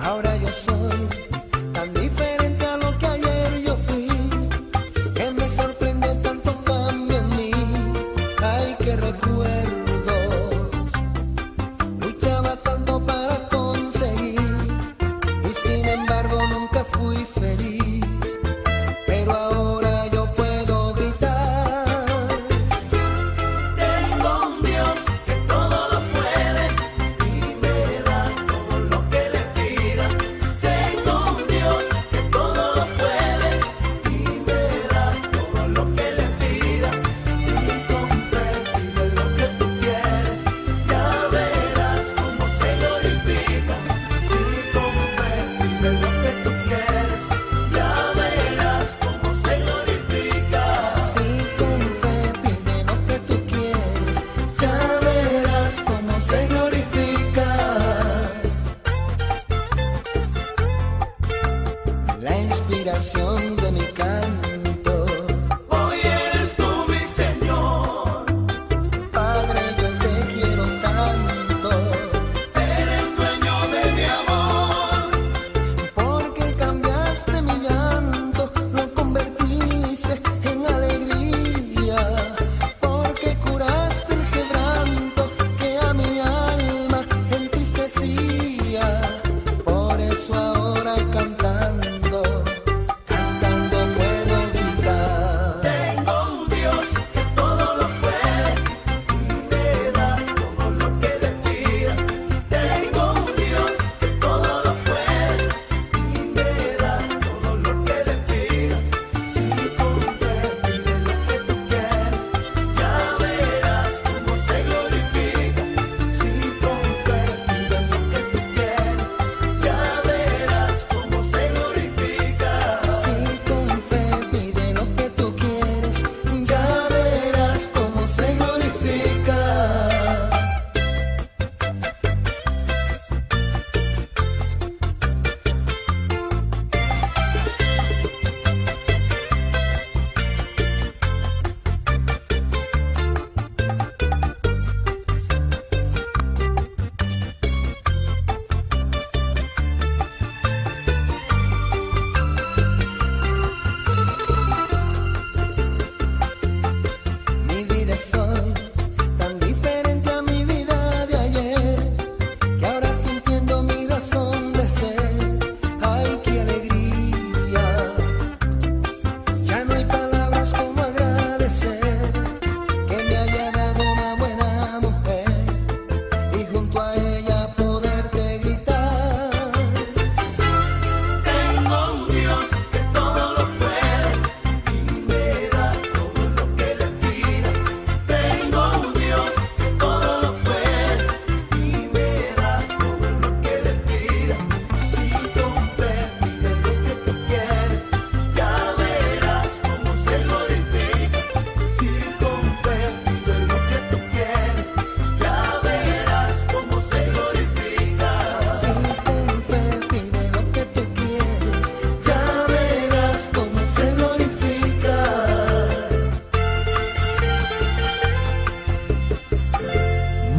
Ahora yo soy tan diferente a lo que ayer yo fui, que me sorprende tanto cambio en mí. Ay, qué recuerdos. Luchaba tanto para conseguir y sin embargo nunca fui feliz. Pero ahora yo puedo gritar. Tengo un Dios que todo lo puede y me da todo lo que le pida. Tengo un Dios que todo lo puede y me da todo lo que le pida. Si con fe pido lo que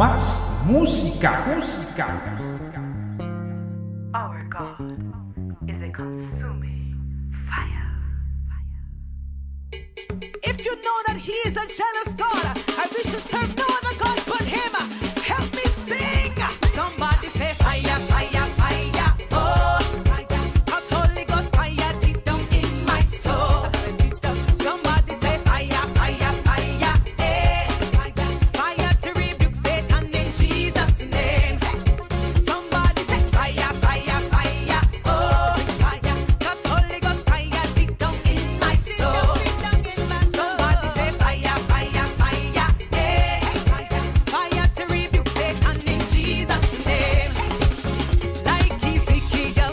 Mas músika, músika. Our God is a consuming fire. If you know that He is a jealous God, I wish to serve no other God but Him. Help me sing. Somebody say fire, fire, fire. Oh, cause Holy Ghost fire deep down in my soul. Somebody say fire, fire, fire. Eh, fire to rebuke Satan in Jesus' name. Somebody say fire, fire, fire. Oh, fire. Cause Holy Ghost fire deep down in my soul. Somebody say fire, fire, fire. Eh, fire to rebuke Satan in Jesus' name. Like Ezekiel,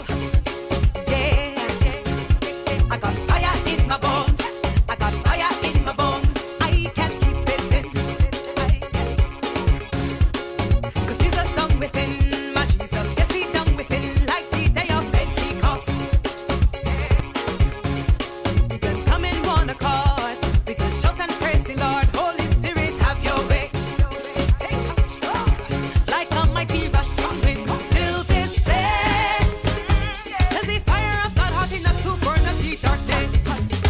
yeah. I got fire in my bones. I got fire in my bones. I can't keep it in. 'Cause Jesus down within, my Jesus, yes, he down within, like the day of Pentecost. We can come in one accord, we can shout and praise the Lord. Holy Spirit, have your way. Take control. Like a mighty rushing wind, fill this place. 'Cause the fire of God hot enough to burn up the darkness.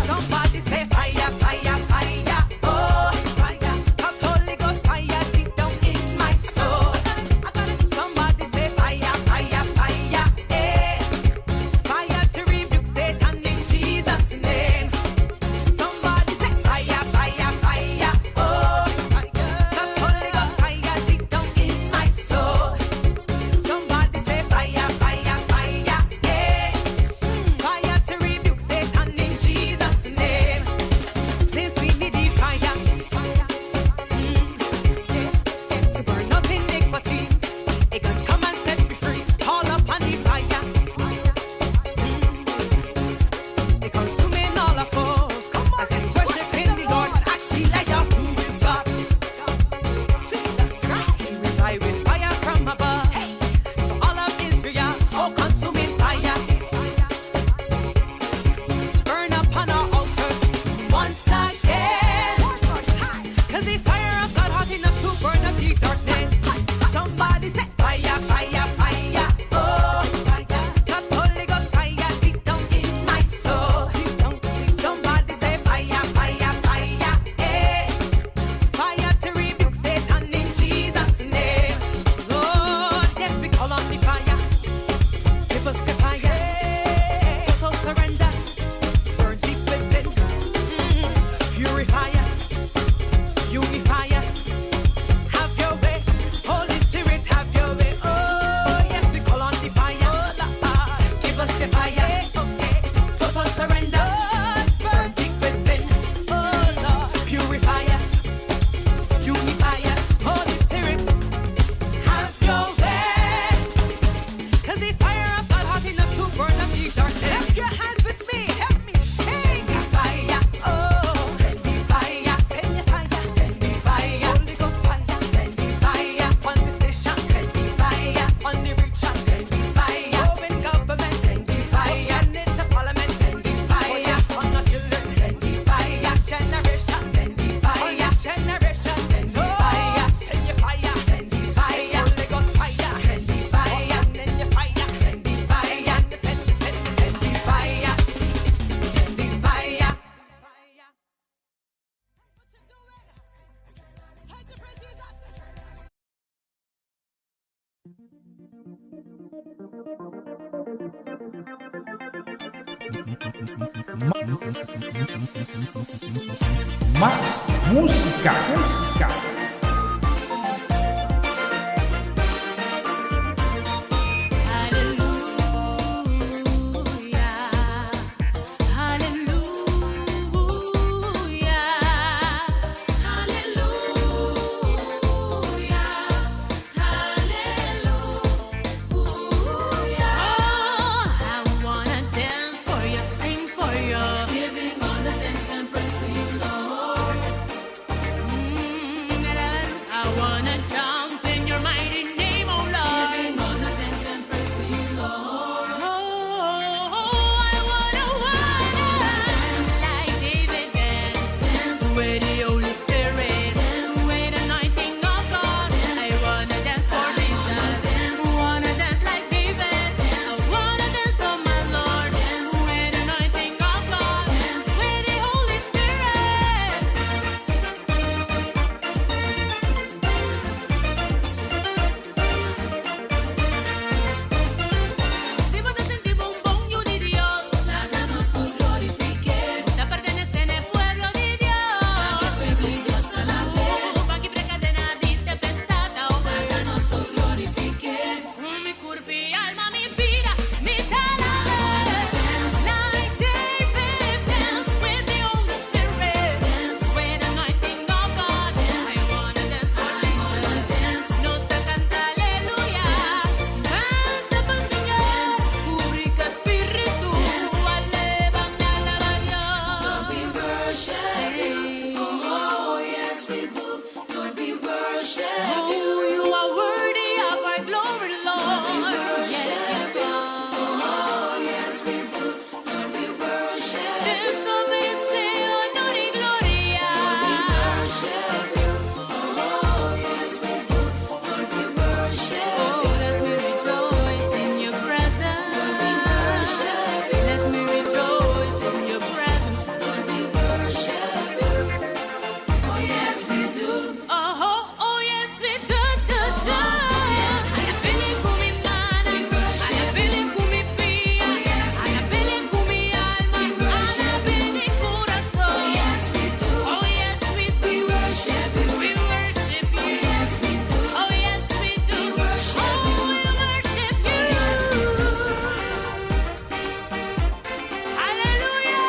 Somebody say fire, fire, fire. Oh, fire. 'Cause Holy Ghost fire deep down in my soul. Somebody say fire, fire, fire. Eh. Fire to rebuke Satan in Jesus' name. Somebody say fire, fire, fire. Oh, 'cause Holy Ghost fire deep down in my soul. Somebody say fire, fire, fire. Eh. Fire to rebuke Satan in Jesus' name. Since we need the fire, yeah, to burn up iniquities, it can come and set me free. Call upon the fire. It consuming all our foes. As in worshiping the Lord, ask Elijah who is God. He reply with fire from above. To all of Israel, oh consuming fire. Burn upon our altars once again. 'Cause the fire of God hot enough to burn up the darkness. Somebody say fire, fire, fire. Oh, fire. 'Cause Holy Ghost fire deep down in my soul. Somebody say fire, fire, fire. Eh. Fire to rebuke Satan in Jesus' name. Lord, yes, we call on the fire. Give us your fire. Total surrender. Burn deep within. Purify us. Unify us. Have your way. Holy Spirit, have your way. Oh, yes, we call on the fire. Give us your fire. Total surrender. Burn deep within. Oh, Lord. Purify us. Unify us. Holy Spirit, have your way. 'Cause the fire of God hot enough to burn up the darkness. Lift your hands with me. Help me sing. Fire. Oh, send the fire. Send the fire. Send the fire. Holy Ghost fire. Send the fire. On the station. Send the fire. On the rich. Send the fire. Open government. Send the fire. Senate to parliament. Send the fire. On the children. Send the fire. Generation. Send the fire. Generation. Send the fire. Send your fire. Send the fire. Holy Ghost fire. Send the fire. Send your fire. Send the fire. Send, send, send the fire. Send the fire. What you doing? Time to praise Jesus. Mas músika, músika. Aleluya, aleluya, aleluya, aleluya. Oh, I wanna dance for you, sing for you, giving all the thanks and praise to you, Lord. worship you. Oh, you are worthy of our glory, Lord. We worship you. Oh, yes, we do. Lord, we worship you. Eso merece honor y gloria. Lord, we worship you. Oh, yes, we do. Lord, we worship oh, you. Let me rejoice in your presence. Lord, we worship you. Let me rejoice in your presence. Lord, we worship you. Oh, yes, we do. Oh, oh, oh, yes, we do, do, do. Alabele ku mi mana, alabele ku mi fia, alabele ku mi alma, alabele corazón. Oh, yes, we do. Oh, yes, we do. We worship you. We worship you. Oh, yes, we do. Oh, yes, we do. We worship you. Oh, we worship you. Oh, yes, we do. Aleluya!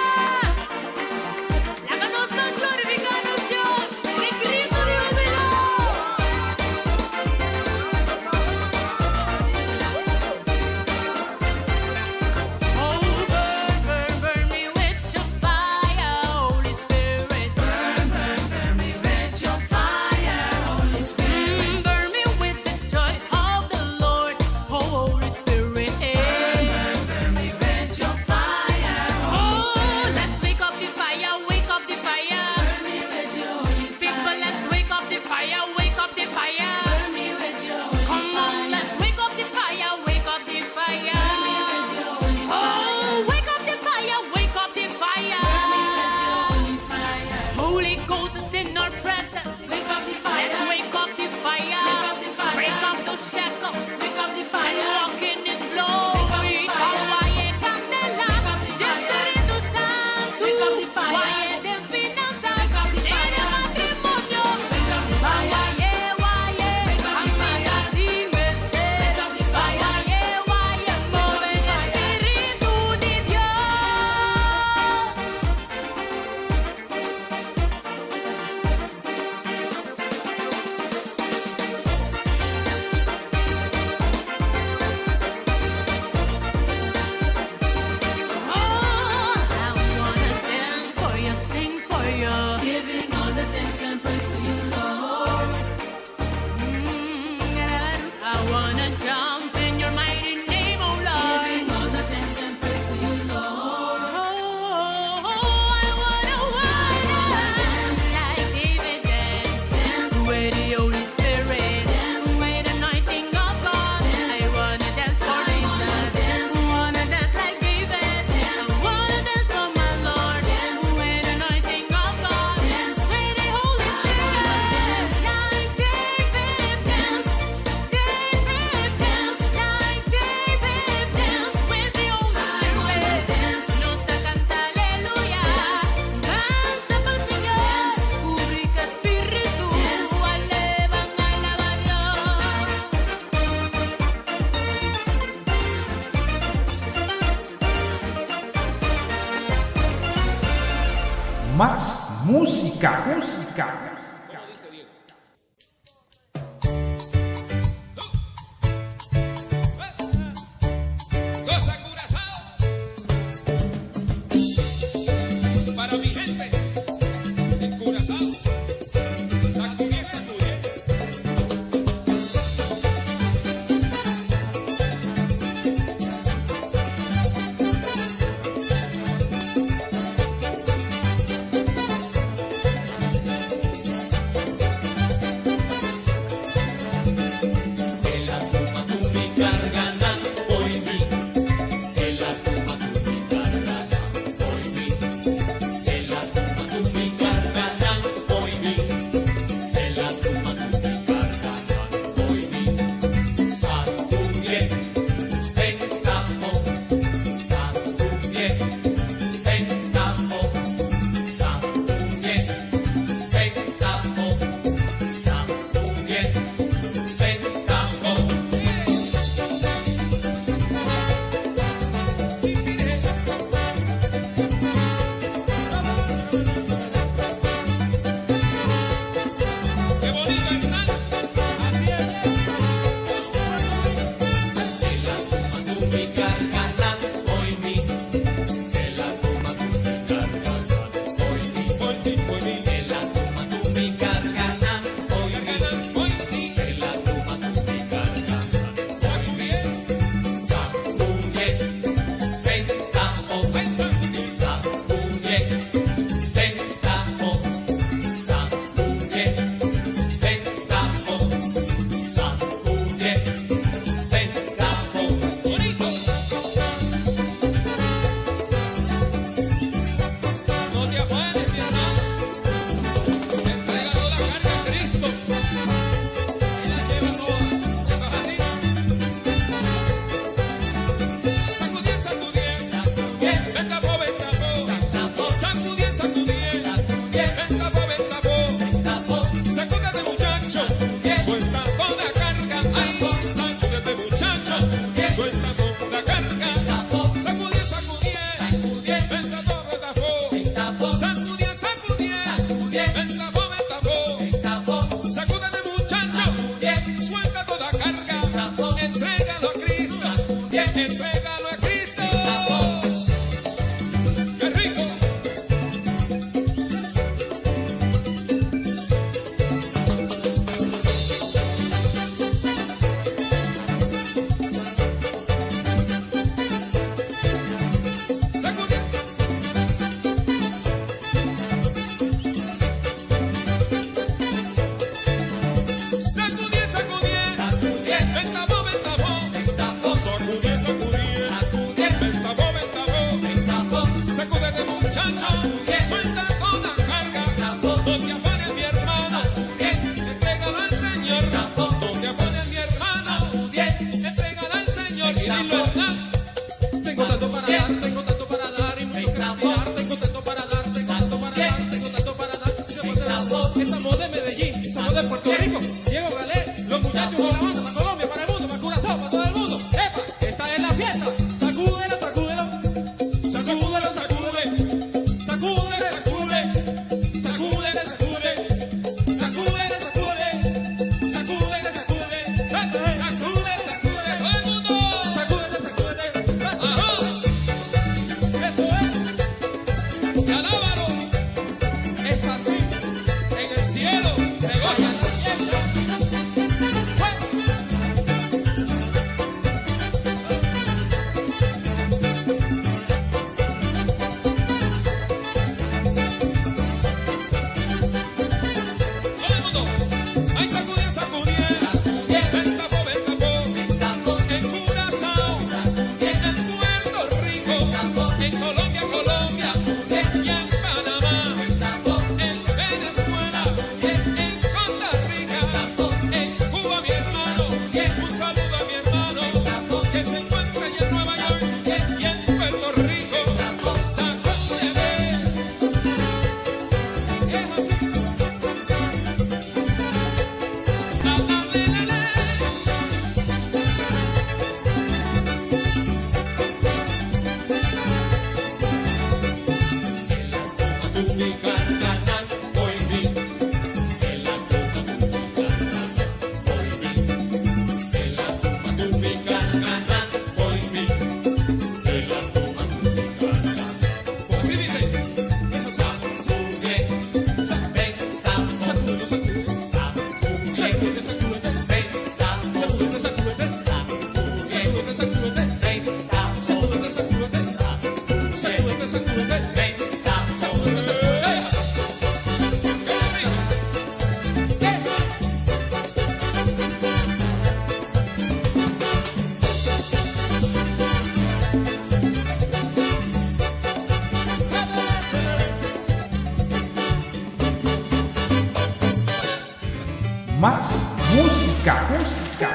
Laga nos glorifiká nos Dios, ku gritu di hubilashon. Oh, burn, burn, burn me with your fire, Holy Spirit. Burn, burn, burn me with your fire, Holy Spirit. Burn me with the joy of the Lord, Holy Spirit. Burn, burn, burn me with your fire, Holy Spirit. Oh, let's wake up the fire, wake up the fire. Burn me with your holy fire. People, let's wake up the fire, wake up the fire. Burn me with your holy Come on, let's wake up the fire, wake up the fire. Burn me with your holy Oh, wake up the fire, wake up the fire. Burn me with your holy fire. Holy Ghost is in our presence. Wake up the fire. Let's wake up the fire. Wake up the fire. Break up those shackles. Wake up the fire. And walk in His glory. Waye kandela. Spiritu Santu. Wake up the fire. Waye den finansa. I den matrimonio. Wake up the fire. Waye, waye. Amiga, dime. Wake up the fire. Waye, waye. Move Spiritu di Dios. Oh, I wanna dance for you, sing for you, giving all the thanks and praise to you, Lord. I wanna jump in your mighty name, oh Lord. Giving all the thanks and praise to you, Lord. Oh, I wanna, wanna dance like David danced, dance with the Holy Spirit, dance with the anointing of God. I wanna dance for Jesus, dance, wanna dance like David, dance, wanna dance for my Lord, dance with the anointing of God, dance with the Holy Spirit, dance like David, dance, David, dance like David, dance with the Holy Spirit, dance. Nos ta kanta aleluya, dansa pa Señor, kubri ku Spiritu, alabá, alabá Dios. Mas músika, músika. Goza Curazao. Para mi gente en Curazao. Sacudí, sacudí. Mas músika, músika.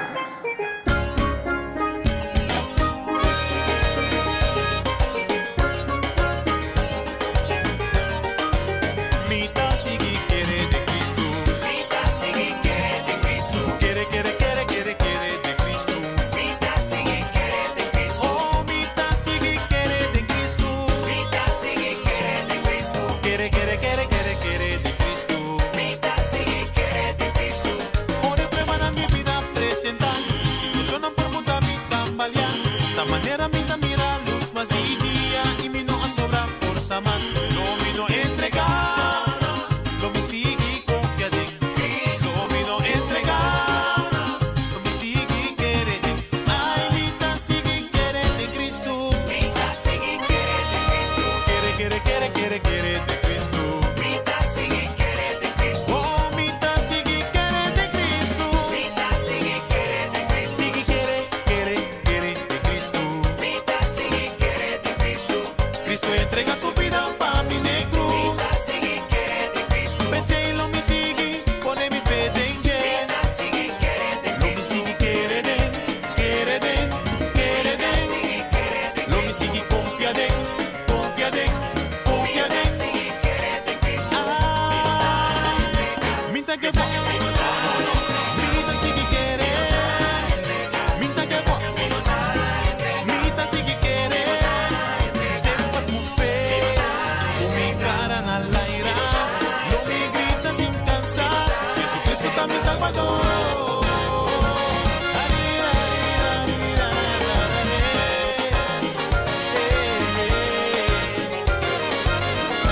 Mi ta sigui kere den Cristo. Mi ta sigui kere den Cristo. Kere, kere, kere, kere, kere den Cristo. Mi ta sigui kere den Cristo. Oh, mi ta sigui kere den Cristo. Mi ta sigui kere den Cristo. Kere, kere, kere, kere, kere den Cristo. Mi ta sigui kere den Cristo. Ora pruebanan den bida presentá, situacionnan por buta mi tambaleá. Ta manera mi ta mira luz mas di dia i mi no a sobra forsa mas. Lo mi no entregá, lo mi sigui confia den Cristo. Lo mi no entregá, lo mi sigui kere den. Ai, mi ta sigui kere den Cristo. Mi ta sigui kere den Cristo. Kere, kere, kere, kere, kere den Cristo. Mi ta sigui kere den Cristo. Oh, mi ta sigui kere den Cristo. Mi ta sigui kere den Cristo. Sigui kere, kere, kere den Cristo. Mi ta sigui kere den Cristo. Cristo a entregá su bida pa mi na cruz. Mi ta sigui kere den Cristo. P'esei lo mi sigui, pone mi fe den dje. Mi ta sigui kere den Cristo. Lo mi sigui kere den, kere den, kere den. Lo mi sigui confia den, confia den, confia den. sigui kere den Cristo. Ay, mi ta give up. Mi ta sigui kere. Mi ta give up. Mi ta sigui kere. Semper ku fe. Ku mi kara na laira. Lo mi grita sin kansa. Jesucristo ta mi Salbador.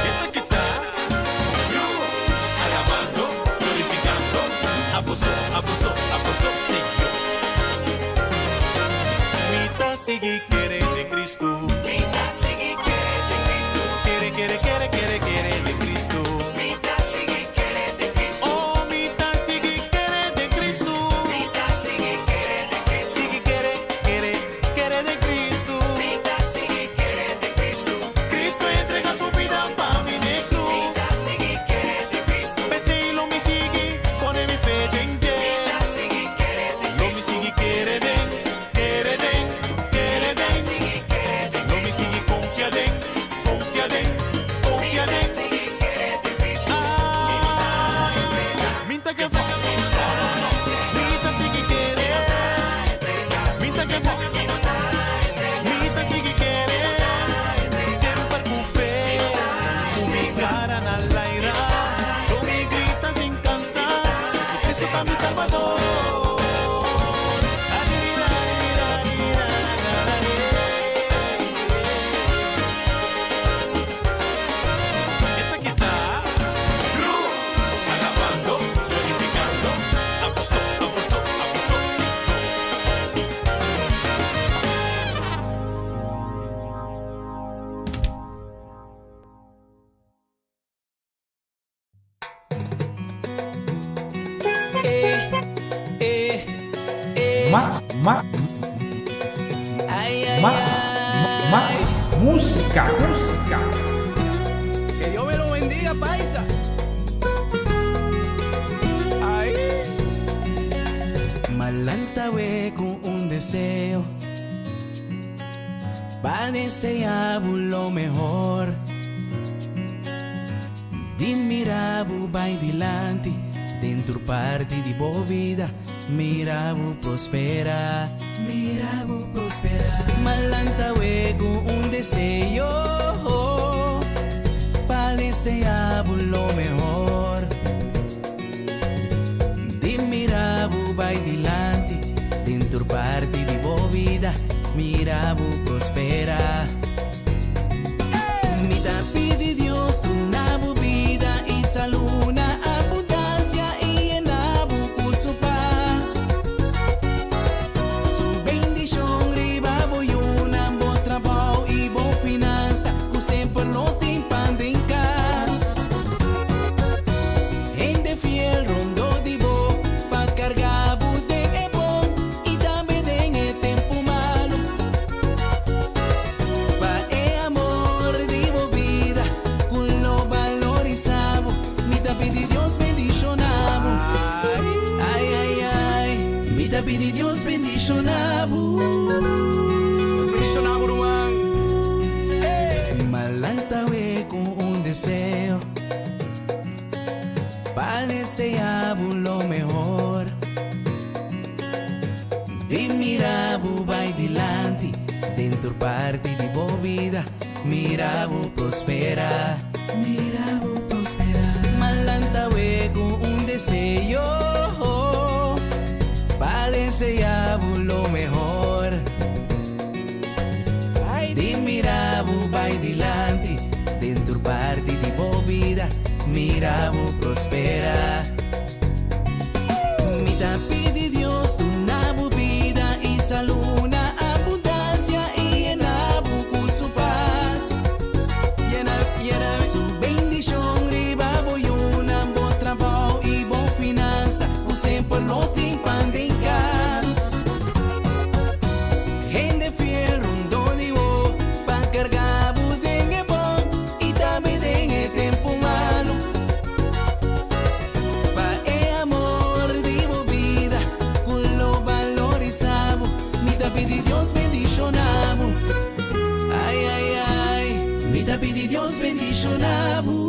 Esaki ta alabando, glorifikando, abuso, abuso, abuso, Señor. Mi ta sigui kere den Cristo. Mi ta sigui kere den Cristo. Kere, kere, kere, kere, kere den Cristo. Mi ta sigui kere den Cristo. Oh, mi ta sigui kere den Cristo. Mi ta sigui kere den Cristo. Sigui kere, kere, kere den Cristo. Mi ta sigui kere den Cristo. Cristo a entregá su bida pa mi na cruz. Mi ta sigui kere den Cristo. P'esei lo mi sigui, pone mi fe den dje. Mi ta sigui kere den Cristo. Lo mi sigui kere den, kere den, kere den. Sigui kere den Lo mi sigui confia den, confia den, confia den. Sigui kere den Cristo. Ay, mi ta give up. Mi ta sigui kere. Mi ta give up. Mi ta sigui kere. Semper ku fe. Ku mi kara na laira. Lo mi grita sin kansa. Jesucristo ta mi Salbador. Esaki ta Cruz, alabando, glorifikando, abuso, abuso, abuso, Señor. Mas, mas, mas, mas músika, músika. Que Dios me lo bendiga, paisa. Ay. M'a lanta awe ku un deseo pa deseá lo mehor. Di mira bo bai dilanti den tur parti di bo bida, mira bo prosperá, mira bo prosperá. M'a lanta awe ku un deseo pa deseá lo mehor. Di mira bo bai dilanti den tur parti di bo bida, mira bo prosperá. Mi ta pidi Dios duna bo bida i salú na abundansia i yena bo ku su pas. Su bendishon riba bo yunan, bo trabou i bo finansa, ku semper lo tin pan den kas. Hende fiel rondó di bo, pa karga bo den e bon i tambe den e tempu malu. pidi Dios bendishoná bo. Dios bendishoná bo, ruman. M'a lanta awe ku un deseo pa deseá bo lo mihó, di mira bo bai dilanti den parti di bo bida, mira bo prosperá, mira bo prosperá. M'a lanta awe ku un deseo pa deseá bo lo mihó, di mira bo bai dilanti den parti di bo bida, mira bo prosperá. Mi ta pidi Dios duna bo bida i salú na abundansia i yena bo ku su pas. Yena, yena. Su bendishon riba bo yunan, bo trabou i bo finansa, ku semper lo tin pan den kas. Hende fiel rondó di bo, pa karga bo den e bon i tambe den e tempu malu. Pa e amor di bo bida, ku lo valorisá bo, mi ta pidi Dios bendishoná bo. Ai, ai, ai, mi ta pidi Dios bendishoná bo.